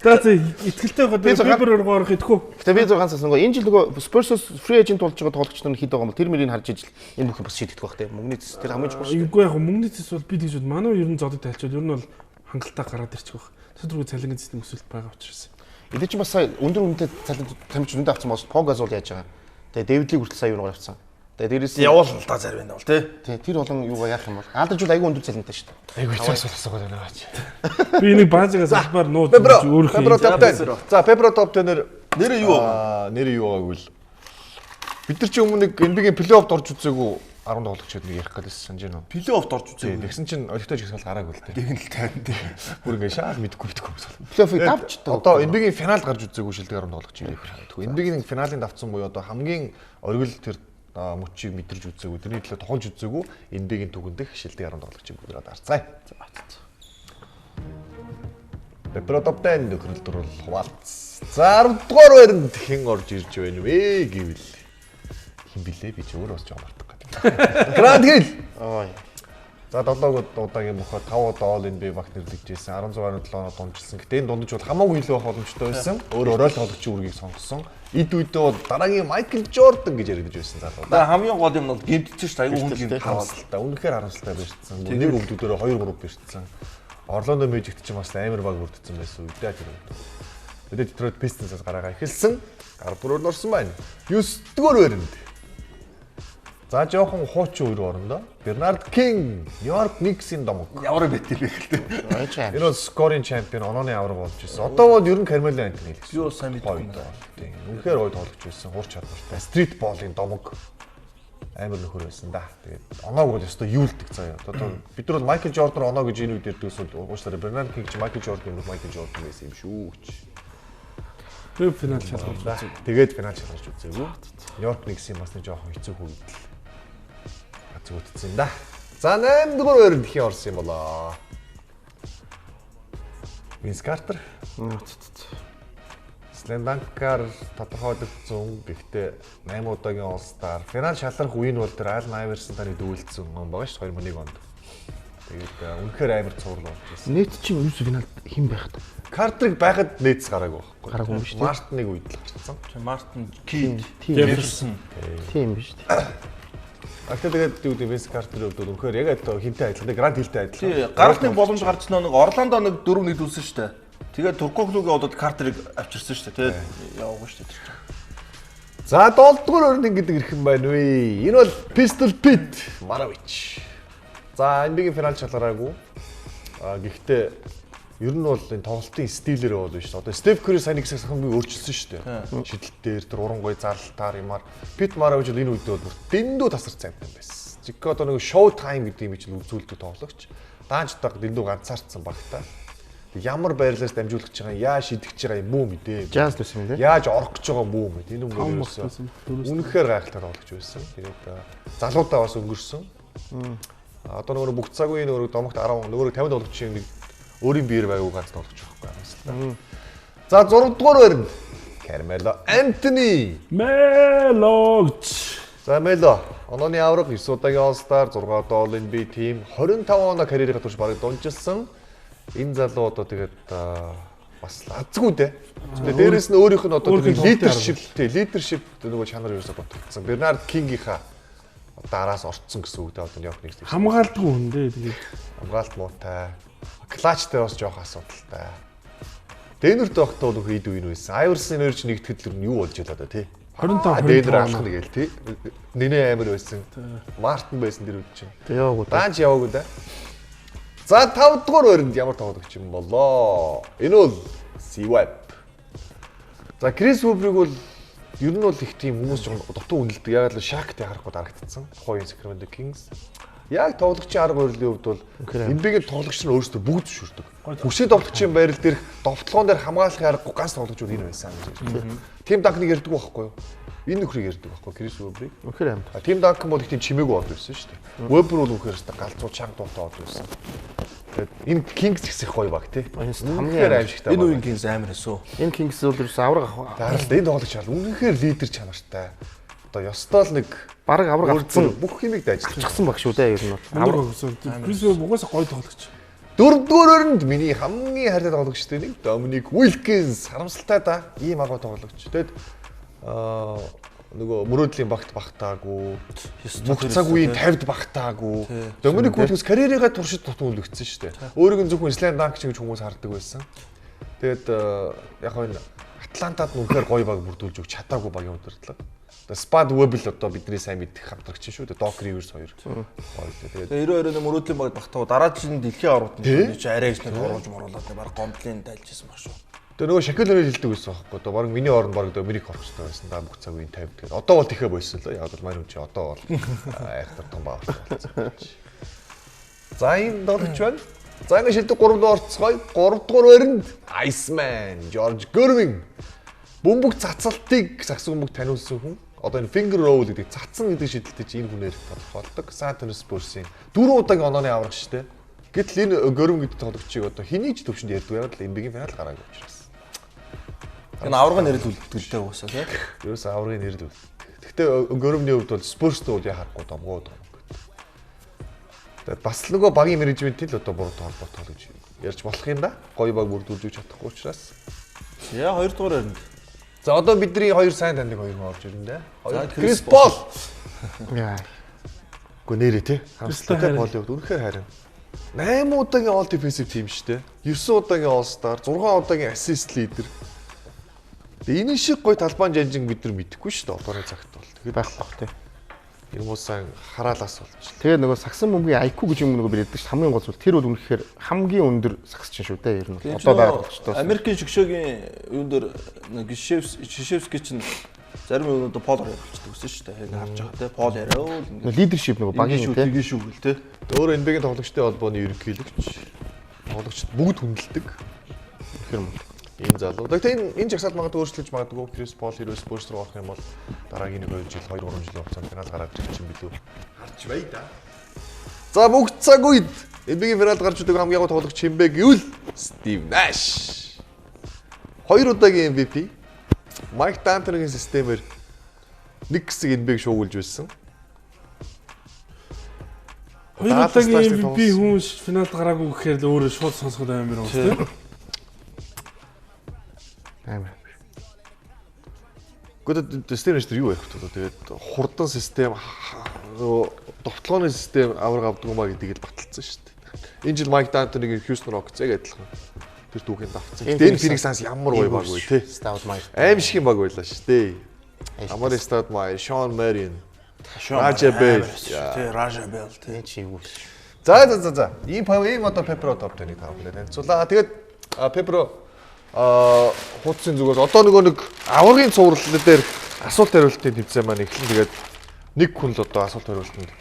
За за итгэлтэй гоо Пепер руу орох идэхгүй. Гэтэ би зөв ганц нөгөө энэ жил нөгөө Spurs-оос free agent болж байгаа тоглогч нар хэд байгаа юм бол тэр мөрийг харж ижил энэ бүх юм бас шийдэгдэх байх тийм. Мөнгөний зэс тэр хамгийн чухал шүү. Үгүй яг мөнгөний зэс бол би тэгж бод. Манай ер нь зодод тайлчвал ер нь бол хангалттай гараад ирчих байх. Тэр түрүү цалингийн зэсний өсөлт байгаа учраас. Эдгээр чинь бас сая өндөр үнэтэй цалин тамирч өндөр авсан бол Пол Газол яаж байгаа. Тэгээ Дэвидлиг хүртэл сая юунаар авсан. Тэгээ дээрээс нь явуул л да зарим нь бол тий. Тий, тэр болон юугаа яах юм бол Алдарж бол айгүй өндөр цалинтай шүү дээ. Айгүй хэцүү асуулт асуугаад байна аач. Би энийг баазыгаас албаар нууж өөрөх Пепро топ 10. За Пепро топ 10-ээр нэрээ юу аа нэрээ юу байгааг үл. Бид нар чи өмнө нэг NBA-гийн плей-оффд орж үзээгүй 10 тоглогч хэд нэг ярих гэдсэн санаж байна уу? Плей-оффд орж үзээгүй. Тэгсэн чинь олигтой жигсаал гараагүй л дээ. Тэг нь л тань тий. Бүр ингээ шаал мэдгүй мэдгүй гэсэн. Плей-оффыг давч таа. Одоо NBA-гийн финалд гарч үзээгүй шилдэг 10 тоглогч ярих хэрэгтэй. NBA-гийн финалын давцсан буюу одоо хамгийн оргил тэр мөчийг мэдэрч үзээгүй, тэрний төлөө тоглож үзээгүй NBA-гийн түгэн дэх шилдэг 10 тоглогчийг бүгдээ дарцгаая. Пепро топ 10 нөхрөл дөрвөл хуваалц. За 10 дугаар байранд хэн орж ирж байна вэ гэвэл хэн блэ би ч өөрөө бас жоо мартах гэдэг. Гранд Хилл. Ой. За 7 удаагийн мөхөө 5 удаа All NBA багт нэрлэгдэжсэн 16.7 оноо дунжилсан. Гэтэ энэ дундаж бол хамаагүй илүү байх боломжтой байсан. Өөр оройл тоглогчийн үүргийг сонгосон. Эд үедээ бол дараагийн Майкл Жордан гэж яригдж байсан залуу. Да хамгийн гол юм нь бол гэмтсэн шүү дээ. Айгүй хүн гэмт харамсалтай. Үнэхээр харамсалтай барьцсан. Нэг өвдүүдөөрөө 2 3 барьцсан. Орлондо Мэжигт ч бас амар баг бүрдсэн байсан үедээ тэр үед. Тэгээд Detroit Pistons-аас гараагаа эхэлсэн. 10 дугаар өрөнд орсон байна. 9 дугаар өрөнд. За жоохон хуучин үе рүү орно доо. Бернард Кинг, Нью-Йорк Никсийн домог. Ямар бит юм бэ гэлтэй. Энэ бол скорын чемпион онооны авраг болж ирсэн. Одоо бол ер нь Кармело Антони л гэсэн. Би бол сайн мэдэхгүй юм байна. Тийм. Үнэхээр гоё тоглогч байсан. Хуур чадвартай. Стрит боолын домог амар нөхөр байсан да. Тэгээд оноог бол ёстой юулдаг заяа. Одоо бид нар бол Майкл Жордан оноо гэж энэ үед ярьдгээс бол уучлаарай. Бернард Кинг чи Майкл Жордан юм Майкл Жордан байсан юм шүү гэж. Тэгээд финал шалгарч үзээгүй. Тэгээд финал шалгарч үзээгүй. Нью-Йорк Никсийн бас нэг жоохон хэцүү үед л газрагдсан юм да. За 8 дугаар өрөнд хин орсон юм болоо. Винс Картер. Slam Dunk-аар тодорхойлогдсон. Гэхдээ 8 удаагийн All-Star. Финал шалрах үе нь бол тэр Allen Iverson таны дүүлдсэн он байгаа шүү 2001 онд. Тэгээд үнэхээр амар цуврал болж байсан. Нэт чинь ерөөсөө финалд хэн байхад? Картерыг байхад Нэтс гараагүй байхгүй. Гараагүй юм биш үү? Мартныг үед л гарсан. Мартин, Кид, Jefferson. Тийм биш үү? А тэгээд юу гэдэг Винс Картерийн хувьд бол үнэхээр яг л хинтэй адилхан, Грант Хиллтэй адилхан. Тий, гарах нэг боломж гарч нэг Орландо нэг 4-1 дүүлсэн шүү дээ. Тэгээд Туркоглугийн одод Картерыг авчирсан шүү дээ. Тэгээд яваагүй шүү дээ тэр чинь. За 7 дугаар өрнөн гэдэг эрхэм байна вэ? Энэ бол Pistol Pete Maravich. За NBA-ийн финал шалгараагүй. А гэхдээ ер нь бол энэ тоглолтын стилээр бол биш. Одоо Стеф Кри сайн нэг хэсэг хамгийн өөрчилсөн шүү дээ. Шидэлт дээр тэр уран гой зарлалтаар юмар Пит Маравич бол энэ үед бол бүр дэндүү тасарсан амтан байсан. Жиг одоо нэг show time гэдэг юм чинь үзүүлдэг тоглогч. Даанч даг дэндүү ганцаардсан багтаа. Ямар байрлалаас дамжуулах гэж байгаа, яа шидэх гэж байгаа юм бүү мэдээ. Jazz байсан юм тий. Яаж орох гэж байгаа юм бүү мэд. Энэ хүмүүс үнэхээр гайхалтай тоглогч байсан. Тэгээд залуудаа бас өнгөрсөн. Одоо нөгөө бүх цаг үеийн нөгөө домогт 10 нөгөө 50 тоглогчийн нэг өөрийн биеэр байгуу ганц тоглогч байхгүй харамсалтай. За 6 дугаар байранд Кармело Антони. Мелогч. За Мело онооны авраг 9 удаагийн All-Star 6 удаа All-NBA team 25 оноо карьерийнхаа турш бараг дунжилсан. Энэ залуу одоо тэгээд бас лазгүй дээ. Тэгээд дээрэс нь өөрийнх нь одоо лидершип тий лидершип нөгөө чанар ерөөсө дутагдсан. Бернард Кингийнхаа одоо араас орцсон гэсэн үг дээ одоо Нью-Йорк Никс. Хамгаалдгүй хүн дээ тэгээд. Хамгаалт муутай. Клач дээр бас жоох асуудалтай. Дэнерт байхдаа бол үхий идэв энэ байсан. Айверсын нэр чинь нэгтгэл нь юу болж ялаа да тий. 25 Дэнер алах нэг л тий. Нинэ амар байсан. Мартин байсан тэр үед чинь. Яваагүй. Даанч яваагүй да. За 5 дугаар өрөнд ямар тоглогч юм болоо? Энэ бол C-Web. За Крис Вебрийг бол ер нь бол их тийм хүмүүс жоохон дутуу үнэлдэг. Яг л Shaq-тай харахгүй дарагдсан. Тухайн үеийн Sacramento Kings. Яг тоглогчийн арга барилын хувьд бол NBA-ийн тоглогч нар өөрсдөө бүгд зөвшөөрдөг. Хүсээ тоглогчийн байрал дээрх довтлогоон дээр хамгаалахын аргагүй ганц тоглогч бол энэ байсан гэж. Тим Данкныг ярьдаг байхгүй юу? Энэ нөхрийг ярьдаг байхгүй Крис Вебрийг. Үнэхээр амт. Тим Данкан бол их тийм чимээгүй од байсан шүү дээ. Вебер бол үнэхээр өстой галзуу чанга дуутай од байсан. Тэгээд энэ Kings гэсэн их гоё баг тий. Хамгийн аимшигтай. Энэ үеийн Kings амар эсүү. Энэ Kings бол ерөөсөө авраг авах. Даралт энэ тоглогч чал үнэхээр лидер чанартай. Одоо ёстой л нэг бараг авраг авцсан бүх юмыг дайжлчихсан баг шүү дээ ер нь бол. Авраг Крис Веб угаасаа гоё тоглогч. Дөрөвдүгээр өрөнд миний хамгийн хайртай тоглогчдын нэг Доминик Уилкинс харамсалтай да. Ийм агуу тоглогч. Тэгэд нөгөө мөрөөдлийн багт багтаагүй. Бүх цаг үеийн 50-д багтаагүй. Доминик Уилкинс карьерийнхаа туршид дутуу үлгдсэн шүү дээ. Өөрийг нь зөвхөн Slam Dunk гэж хүмүүс хардаг байсан. Тэгээд яг энэ Атлантад нь үнэхээр гоё баг бүрдүүлж өгч чадаагүй багийн удирдлага. Spud Webb л одоо бидний сайн мэдэх хамтрагч шүү дээ. Doc Rivers хоёр. Гоё. Тэгээд 92 оны мөрөөдлийн багт багтаа дараа жилийн дэлхийн аваргад нь чи арай их нэг оруулж моруулаад баг гомдлын дайлж исэн баг шүү. Тэгээ нөгөө Шакил Онил хэлдэг байсан байхгүй. Одоо баг миний оронд баг Доминик орох хэрэгтэй байсан да бүх цаг үеийн 50 тэгээд одоо бол тэхэ болсон л. Яг бол мань хүн чи одоо бол айхтар том баавартай болсон. За энэ тоглогч байна. За ингэ шилдэг 3 руу орцгоё. 3 дугаар байранд Iceman George Gervin. Бөмбөг цацалтыг сагсан бөмбөг таниулсан хүн. Одоо энэ finger roll гэдэг цацсан гэдэг шидэлтийг чи энэ хүнээр тодорхойлдог. San Antonio Spurs-ийн 4 удаагийн онооны авраг шүү дээ. Гэтэл энэ Gervin гэдэг тоглогчийг одоо хэний ч төвшөнд ярьдаг байгаад л NBA-ийн финал гараагүй учраас. Энэ аврагын нэрэл үлддэг л дээ угаасаа тий. Ерөөс аврагын нэрэл үлддэг. Гэхдээ Gervin-ийн хувьд бол Spurs-т бол яа харахгүй домгоо домго. Тэгээд бас л нөгөө багийн менежментийн л одоо буруутай холбоотой гэж ярьж болох юм да. Гоё баг бүрдүүлж өгч чадахгүй учраас. За 2 дугаар байранд. За одоо бидний хоёр сайн таньдаг хоёр хүн орж ирнэ дээ. Хоёр Крис Пол. Яа. Гү нэрээ тий. Харамсалтай Полын хувьд үнэхээр харин. 8 удаагийн All Defensive Team шүү дээ. 9 удаагийн All Star, 6 удаагийн Assist Leader. Тэгээ энэ шиг гоё талбайн жанжин бид нар мэдэхгүй шүү дээ одооны цагт бол. Тэгээд байхгүй тий. Энэ муу сайн хараалаас болж. Тэгээ нөгөө сагсан бөмбөгийн IQ гэж юм нөгөө бид ярьдаг шүү. Хамгийн гол зүйл тэр бол үнэхээр хамгийн өндөр сагсчин шүү дээ. Ер нь бол одоо байгаа тоглогчдоос. Америкийн шгшөөгийн юун дээр нэг Шишевский чинь зарим юунууд Пол яриулчихдаг гэсэн шүү дээ. Яг харж байгаа те. Пол яриул Нөгөө лидершип нөгөө багийн шүү тий. тийм шүү гэл те. Өөр NBA-гийн тоглогчдын холбооны ерөнхийлөгч тоглогчд бүгд хүндэлдэг. Тэгэхээр мундаг. Энэ залуу. Тэгэхээр энэ жагсаалт магадгүй өөрчлөж магадгүй. Крис Пол хэрвээ Спурс руу орох юм бол дараагийн 1 2 жил 2 3 жилийн хугацаанд финал гараад ирэх юм билүү. Харж бай да. За бүгд цаг үед NBA-гийн финалд гарч идэг хамгийн гол тоглогч хэн бэ гэвэл Стив Нэш. Хоёр удаагийн MVP. Майк Д'Антонигийн системээр нэг хэсэг NBA-г шуугуулж байсан. Хоёр удаагийн MVP хүн финалд гараагүй гэхээр л өөрөө шууд сонсоход амар юм тийм. Амар. Гэхдээ систем дээр юу ярих вэ? Тэгээд хурдан систем нөгөө довтлооны систем авраг авдаг юм а гэдгийг л баталсан шүү дээ. Энэ жил Майк Д'Антонигийн Houston Rockets яг адилхан. Тэр түүхийн давцсан. Гэтэ энэ Phoenix Suns ямар гоё баг вэ те? Stoudemire. Аим шиг баг байлаа шүү дээ. Amari Stoudemire, Sean Marion, Raja Bell. Тий, Raja Bell тий. Чи юу вэ? За за за за. Ийм ийм одоо Pepro Top 10-ыг та бүхэнд танилцуулаа. Тэгээд Pepro хуудсын зүгээс одоо нөгөө нэг аваргын цуврал дээр асуулт хариултын тэмцээн маань эхлэн тэгээд нэг хүн л одоо асуулт хариултанд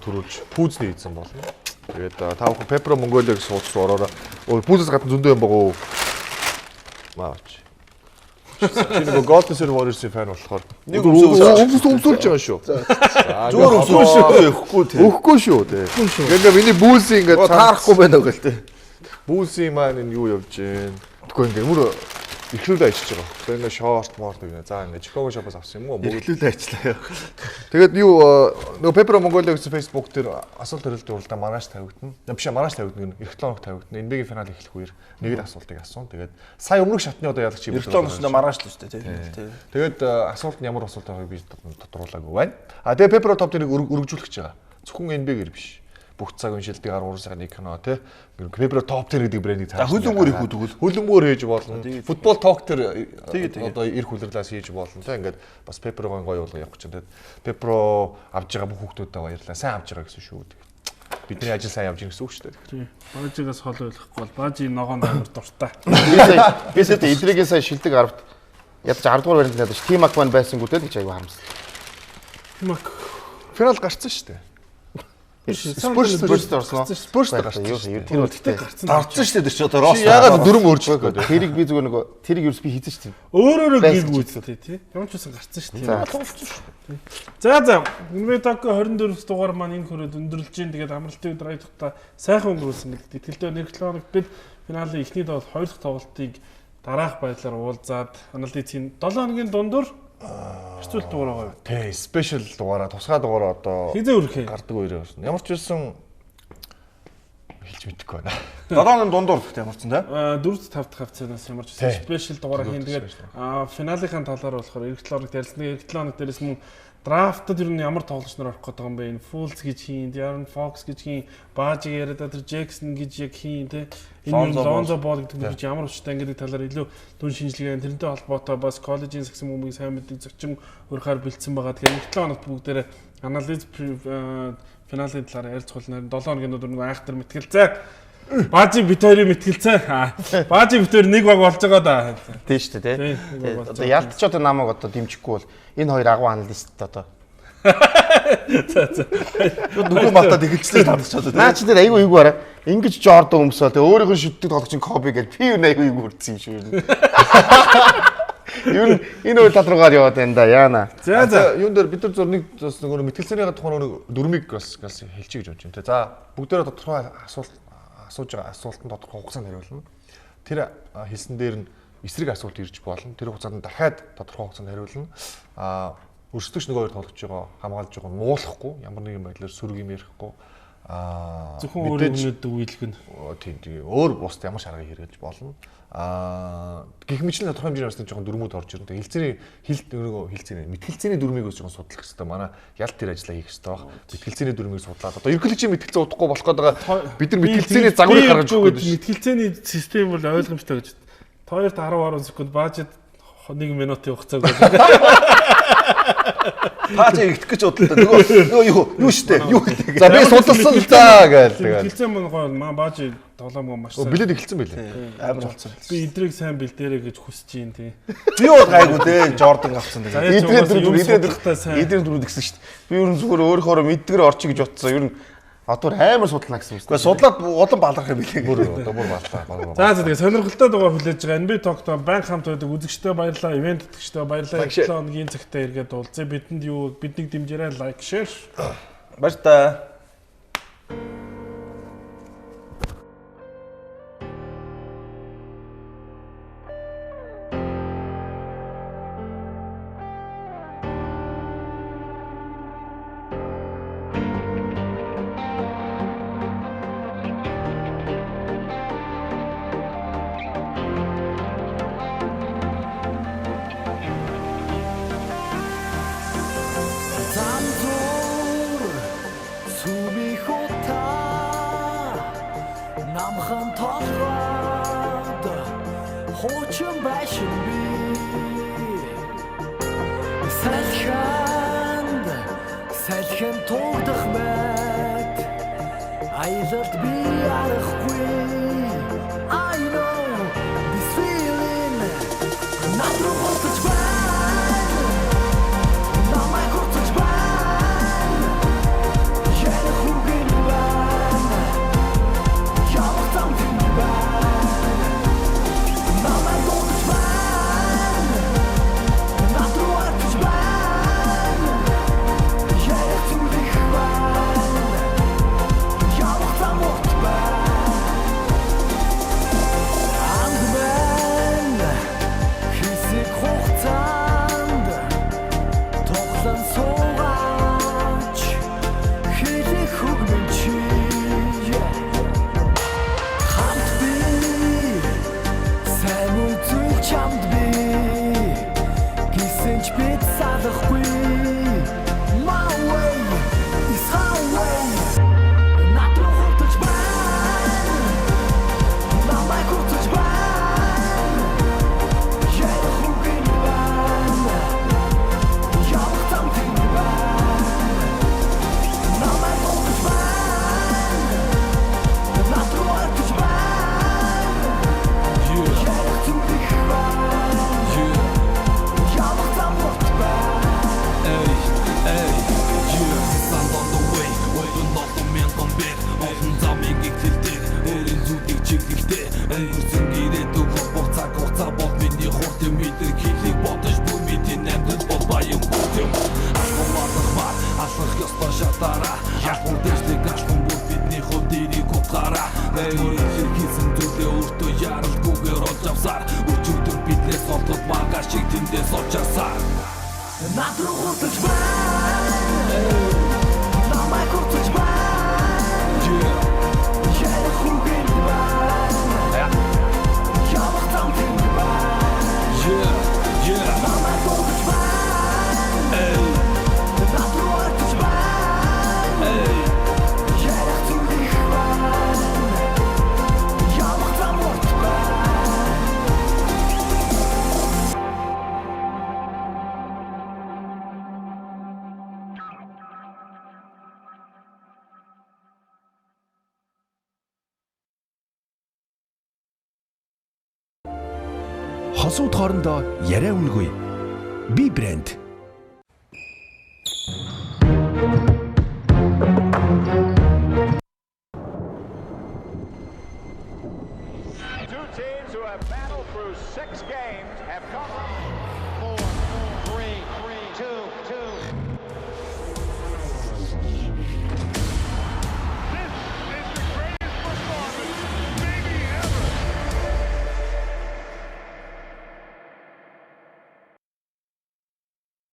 төрүүлж пүүзний эзэн болно. Тэгээд та бүхэн Pepro Mongolia гэсэн хуудас руу ороорой. Өө пүүзээс гадна зөндөө юм байгаа уу? Маач. Чи нөгөө Golden State Warriors-ийн фан болохоор Нэг өмсөө өмсүүлж байгаа шүү. Зүгээр өмсөөл шүү. Өгөхгүй тий. Өгөхгүй шүү тий. Ингээд миний Bulls-ийн ингээд таарахгүй байна уу гэл тий. Bulls-ийн маань энэ юу явж гин. Тэгэхгүй ингээд мөр эхлүүлээ ажиллаж байгаа. Тэгээ ингээд шорт морт гэнэ. За ингээд Chicago shop-аас авсан юм уу? Эхлүүлээ ажиллаа. Тэгээд юу нөгөө Pepro Mongolia гэсэн Facebook дээр асуулт хариултын уралдаан маргааш тавигдана. Биш маргааш тавигдана. Эх 7 хоног тавигдана. NBA-гийн финал эхлэх үеэр нэг л асуултыг асуун. Тэгээд сая өмнөх шатны одоо ялагч юм. Эх 7 хоног маргааш л шүү дээ тий. Тэгээд асуулт нь ямар асуулт байгааг би тодруулаагүй байна. А тэгээд Pepro Top 10-ыг өргөжүүлэх гэж байгаа. Зөвхөн NBA-гээр биш. Бүх цаг уншилтыг 13 сарын 1 кино тий. Pepro Top 10 гэдэг брендийг цааш. Хөлбөмбөр их үү тэгвэл хөлбөмбөр хийж болно. Футбол ток тэр одоо эр хүлэрлээс хийж болно тий. Ингээд бас Pepro-гийн гоё болгоо явах гэж байна. Тэгээд Pepro авж байгаа бүх хүүхдүүдэд баярлалаа. Сайн авж байгаа гэсэн шүү. Бидний ажил сайн явж байгаа гэсэн үг шүү дээ. Тий. Баажигаас хол ойлгохгүй бол баажи ногоон амар дуртай. Би сая эдрийн сая шилдэг 10-т ядаж 10 дугаар байранд ядаж Тимак маань байсангүй те гэж аягүй харамсал. Тимак финал гарцсан шүү дээ. Спурс орсон уу? Спурс гарсан. Тэр бол тэгтээ гарцсан. Дарцсан шүү дээ тэр чи одоо Рос. Яагаад дөрөм өөрчлөх гэдэг. Тэрийг би зүгээр нөгөө тэрийг ерөөс би хийсэн шүү дээ. Өөрөөрөө гийгүү үстэй тий. Ямар ч үсэн гарцсан шүү дээ. Тоглолцсон шүү. За за. NBA Talk 24 дугаар маань энэ хүрээд өндөрлж гин. Тэгээд амралтын өдөр аялахдаа сайхан өнгөрүүлсэн гэдэгт итгэлтэй байна. 7 хоногт бид финалийн эхний тоглолт, хоёр дахь тоглолтыг дараах байдлаар уулзаад анализийн 7 хоногийн дундуур хэрцүүлт дугаар байгаа юу? Тий, спешиал дугаараа, тусгай дугаараа одоо хизээ өрөх юм. Гардаг үеэр явсан. Ямар ч байсан хэлж мэдэхгүй байна. 7 хоногийн дундуур гэхдээ ямар ч юм те. 4 5 дахь хавцаанаас ямар ч байсан спешиал дугаараа хийн. Тэгээд финалынхаа талаар болохоор эх 7 хоногт ярилцсан. Эх 7 хоног дээрээс мөн драфтад ер нь ямар тоглогч нар орох гэдэг юм бэ? Энэ Fools гэж хийн, De'Aaron Fox гэж хийн, Баажиг яриад тэр Jackson гэж яг хийн те. Энэ Lonzo Ball гэдэг нь ямар учиртай гэдэг талаар илүү дүн шинжилгээ тэрнтэй холбоотой бас коллежийн сагсан бөмбөгийн сайн мэддэг зочин урихаар бэлдсэн байгаа. Тэгэхээр 7 хоногт бүгдээрээ анализ финалийн талаар ярилцах болно. 7 хоногийн өдөр нэг айхтар мэтгэлцээ. Баажи бит хоёрын мэтгэлцээ. Баажи бит хоёр нэг баг болж байгаа да. Тийм шүү дээ тий. Одоо ялтч одоо намайг одоо дэмжихгүй бол энэ хоёр агуу аналист одоо. За за. Нүгөө малтаад эхэлчлээ татчих одоо. Наа чи дээр айгүй айгүй арай. Ингэж Жордан өмсөөл тэгээ өөрийнх нь шүтдэг тоглогч нь Коби гэж би юу айгүй айгүй хүрдсэн юм шүү. Юу энэ үе тал руугаар яваад байна да яана. За за. Юун дээр бид нар зур нэг бас нөгөө мэтгэлцээний тухайн нэг дөрмийг бас хэлчихье гэж бодож байна те. За бүгдээрээ тодорхой асуулт асууж байгаа асуултанд тодорхой хугацаанд хариулна. Тэр хэлсэн дээр нь эсрэг асуулт ирж болно. Тэр хугацаанд нь дахиад тодорхой хугацаанд хариулна. Аа өрсөлдөгч нөгөө хоёр тоглож байгаа хамгаалж байгаа нуулахгүй ямар нэгэн байдлаар сөрөг юм ярихгүй аа зөвхөн өөрийн өнөдөг үйлгэн. Тийм тийм өөр бусд ямар шаргыг хэрэглэж болно. Аа гэх мэтлэн тодорхой хэмжээний бас жоохон дүрмүүд орж ирнэ. Хилцээний хил нөгөө хилцээний мэтгэлцээний дүрмийг бас жоохон судлах хэрэгтэй. Манай ялт тэр ажлаа хийх хэрэгтэй баг. Мэтгэлцээний дүрмийг судлаад одоо ерөнхийлөгчийн мэтгэлцээ удахгүй болох гээд байгаа. Бид нар мэтгэлцээний загварыг гаргаж өгөх гээд шүү. Мэтгэлцээний систем бол ойлгомжтой гэж. Хоёрт 10 10 секунд, баажид 1 минутын хугацааг байна. Пааж игдэх гэж бодлоо. Нөгөө юу штэ? Юу гэдэг. За би судалсан л да гээл тэгээд. Хэлцэн мөн гоё маа баажи тоглоомгоо маш сайн. Билет эхэлсэн байлээ. Амар болсон. Би эдрийг сайн бэлдээрэй гэж хүсэж байна тий. Би бол гайгүй те Жордан авсан тэгээд. Эдрийн дөрөв гэсэн шүү дээ. Би ер нь зүгээр өөрөөхөө мэддгэр орчих гэж бодсон. Ер нь одоо амар судлаа гэсэн юм. Гэхдээ судлаад улам баларх юм билээ. Бүр одоо бүр баллаа. За тэгээ сонирхолтой дугаар хүлээж байгаа NBA Talk-той банк хамт байдаг үзэгчтэй баярлалаа, ивент тэтгэгчтэй баярлалаа. 7 хоногийн цагтаа эргээд уулзъя. Бидэнд юу биднийг дэмжээрэй, лайк, шеэр. Баярлалаа. Хосууд хоорондоо яриа үнэгүй. Би брэнд. Two teams who have battled through 6 games.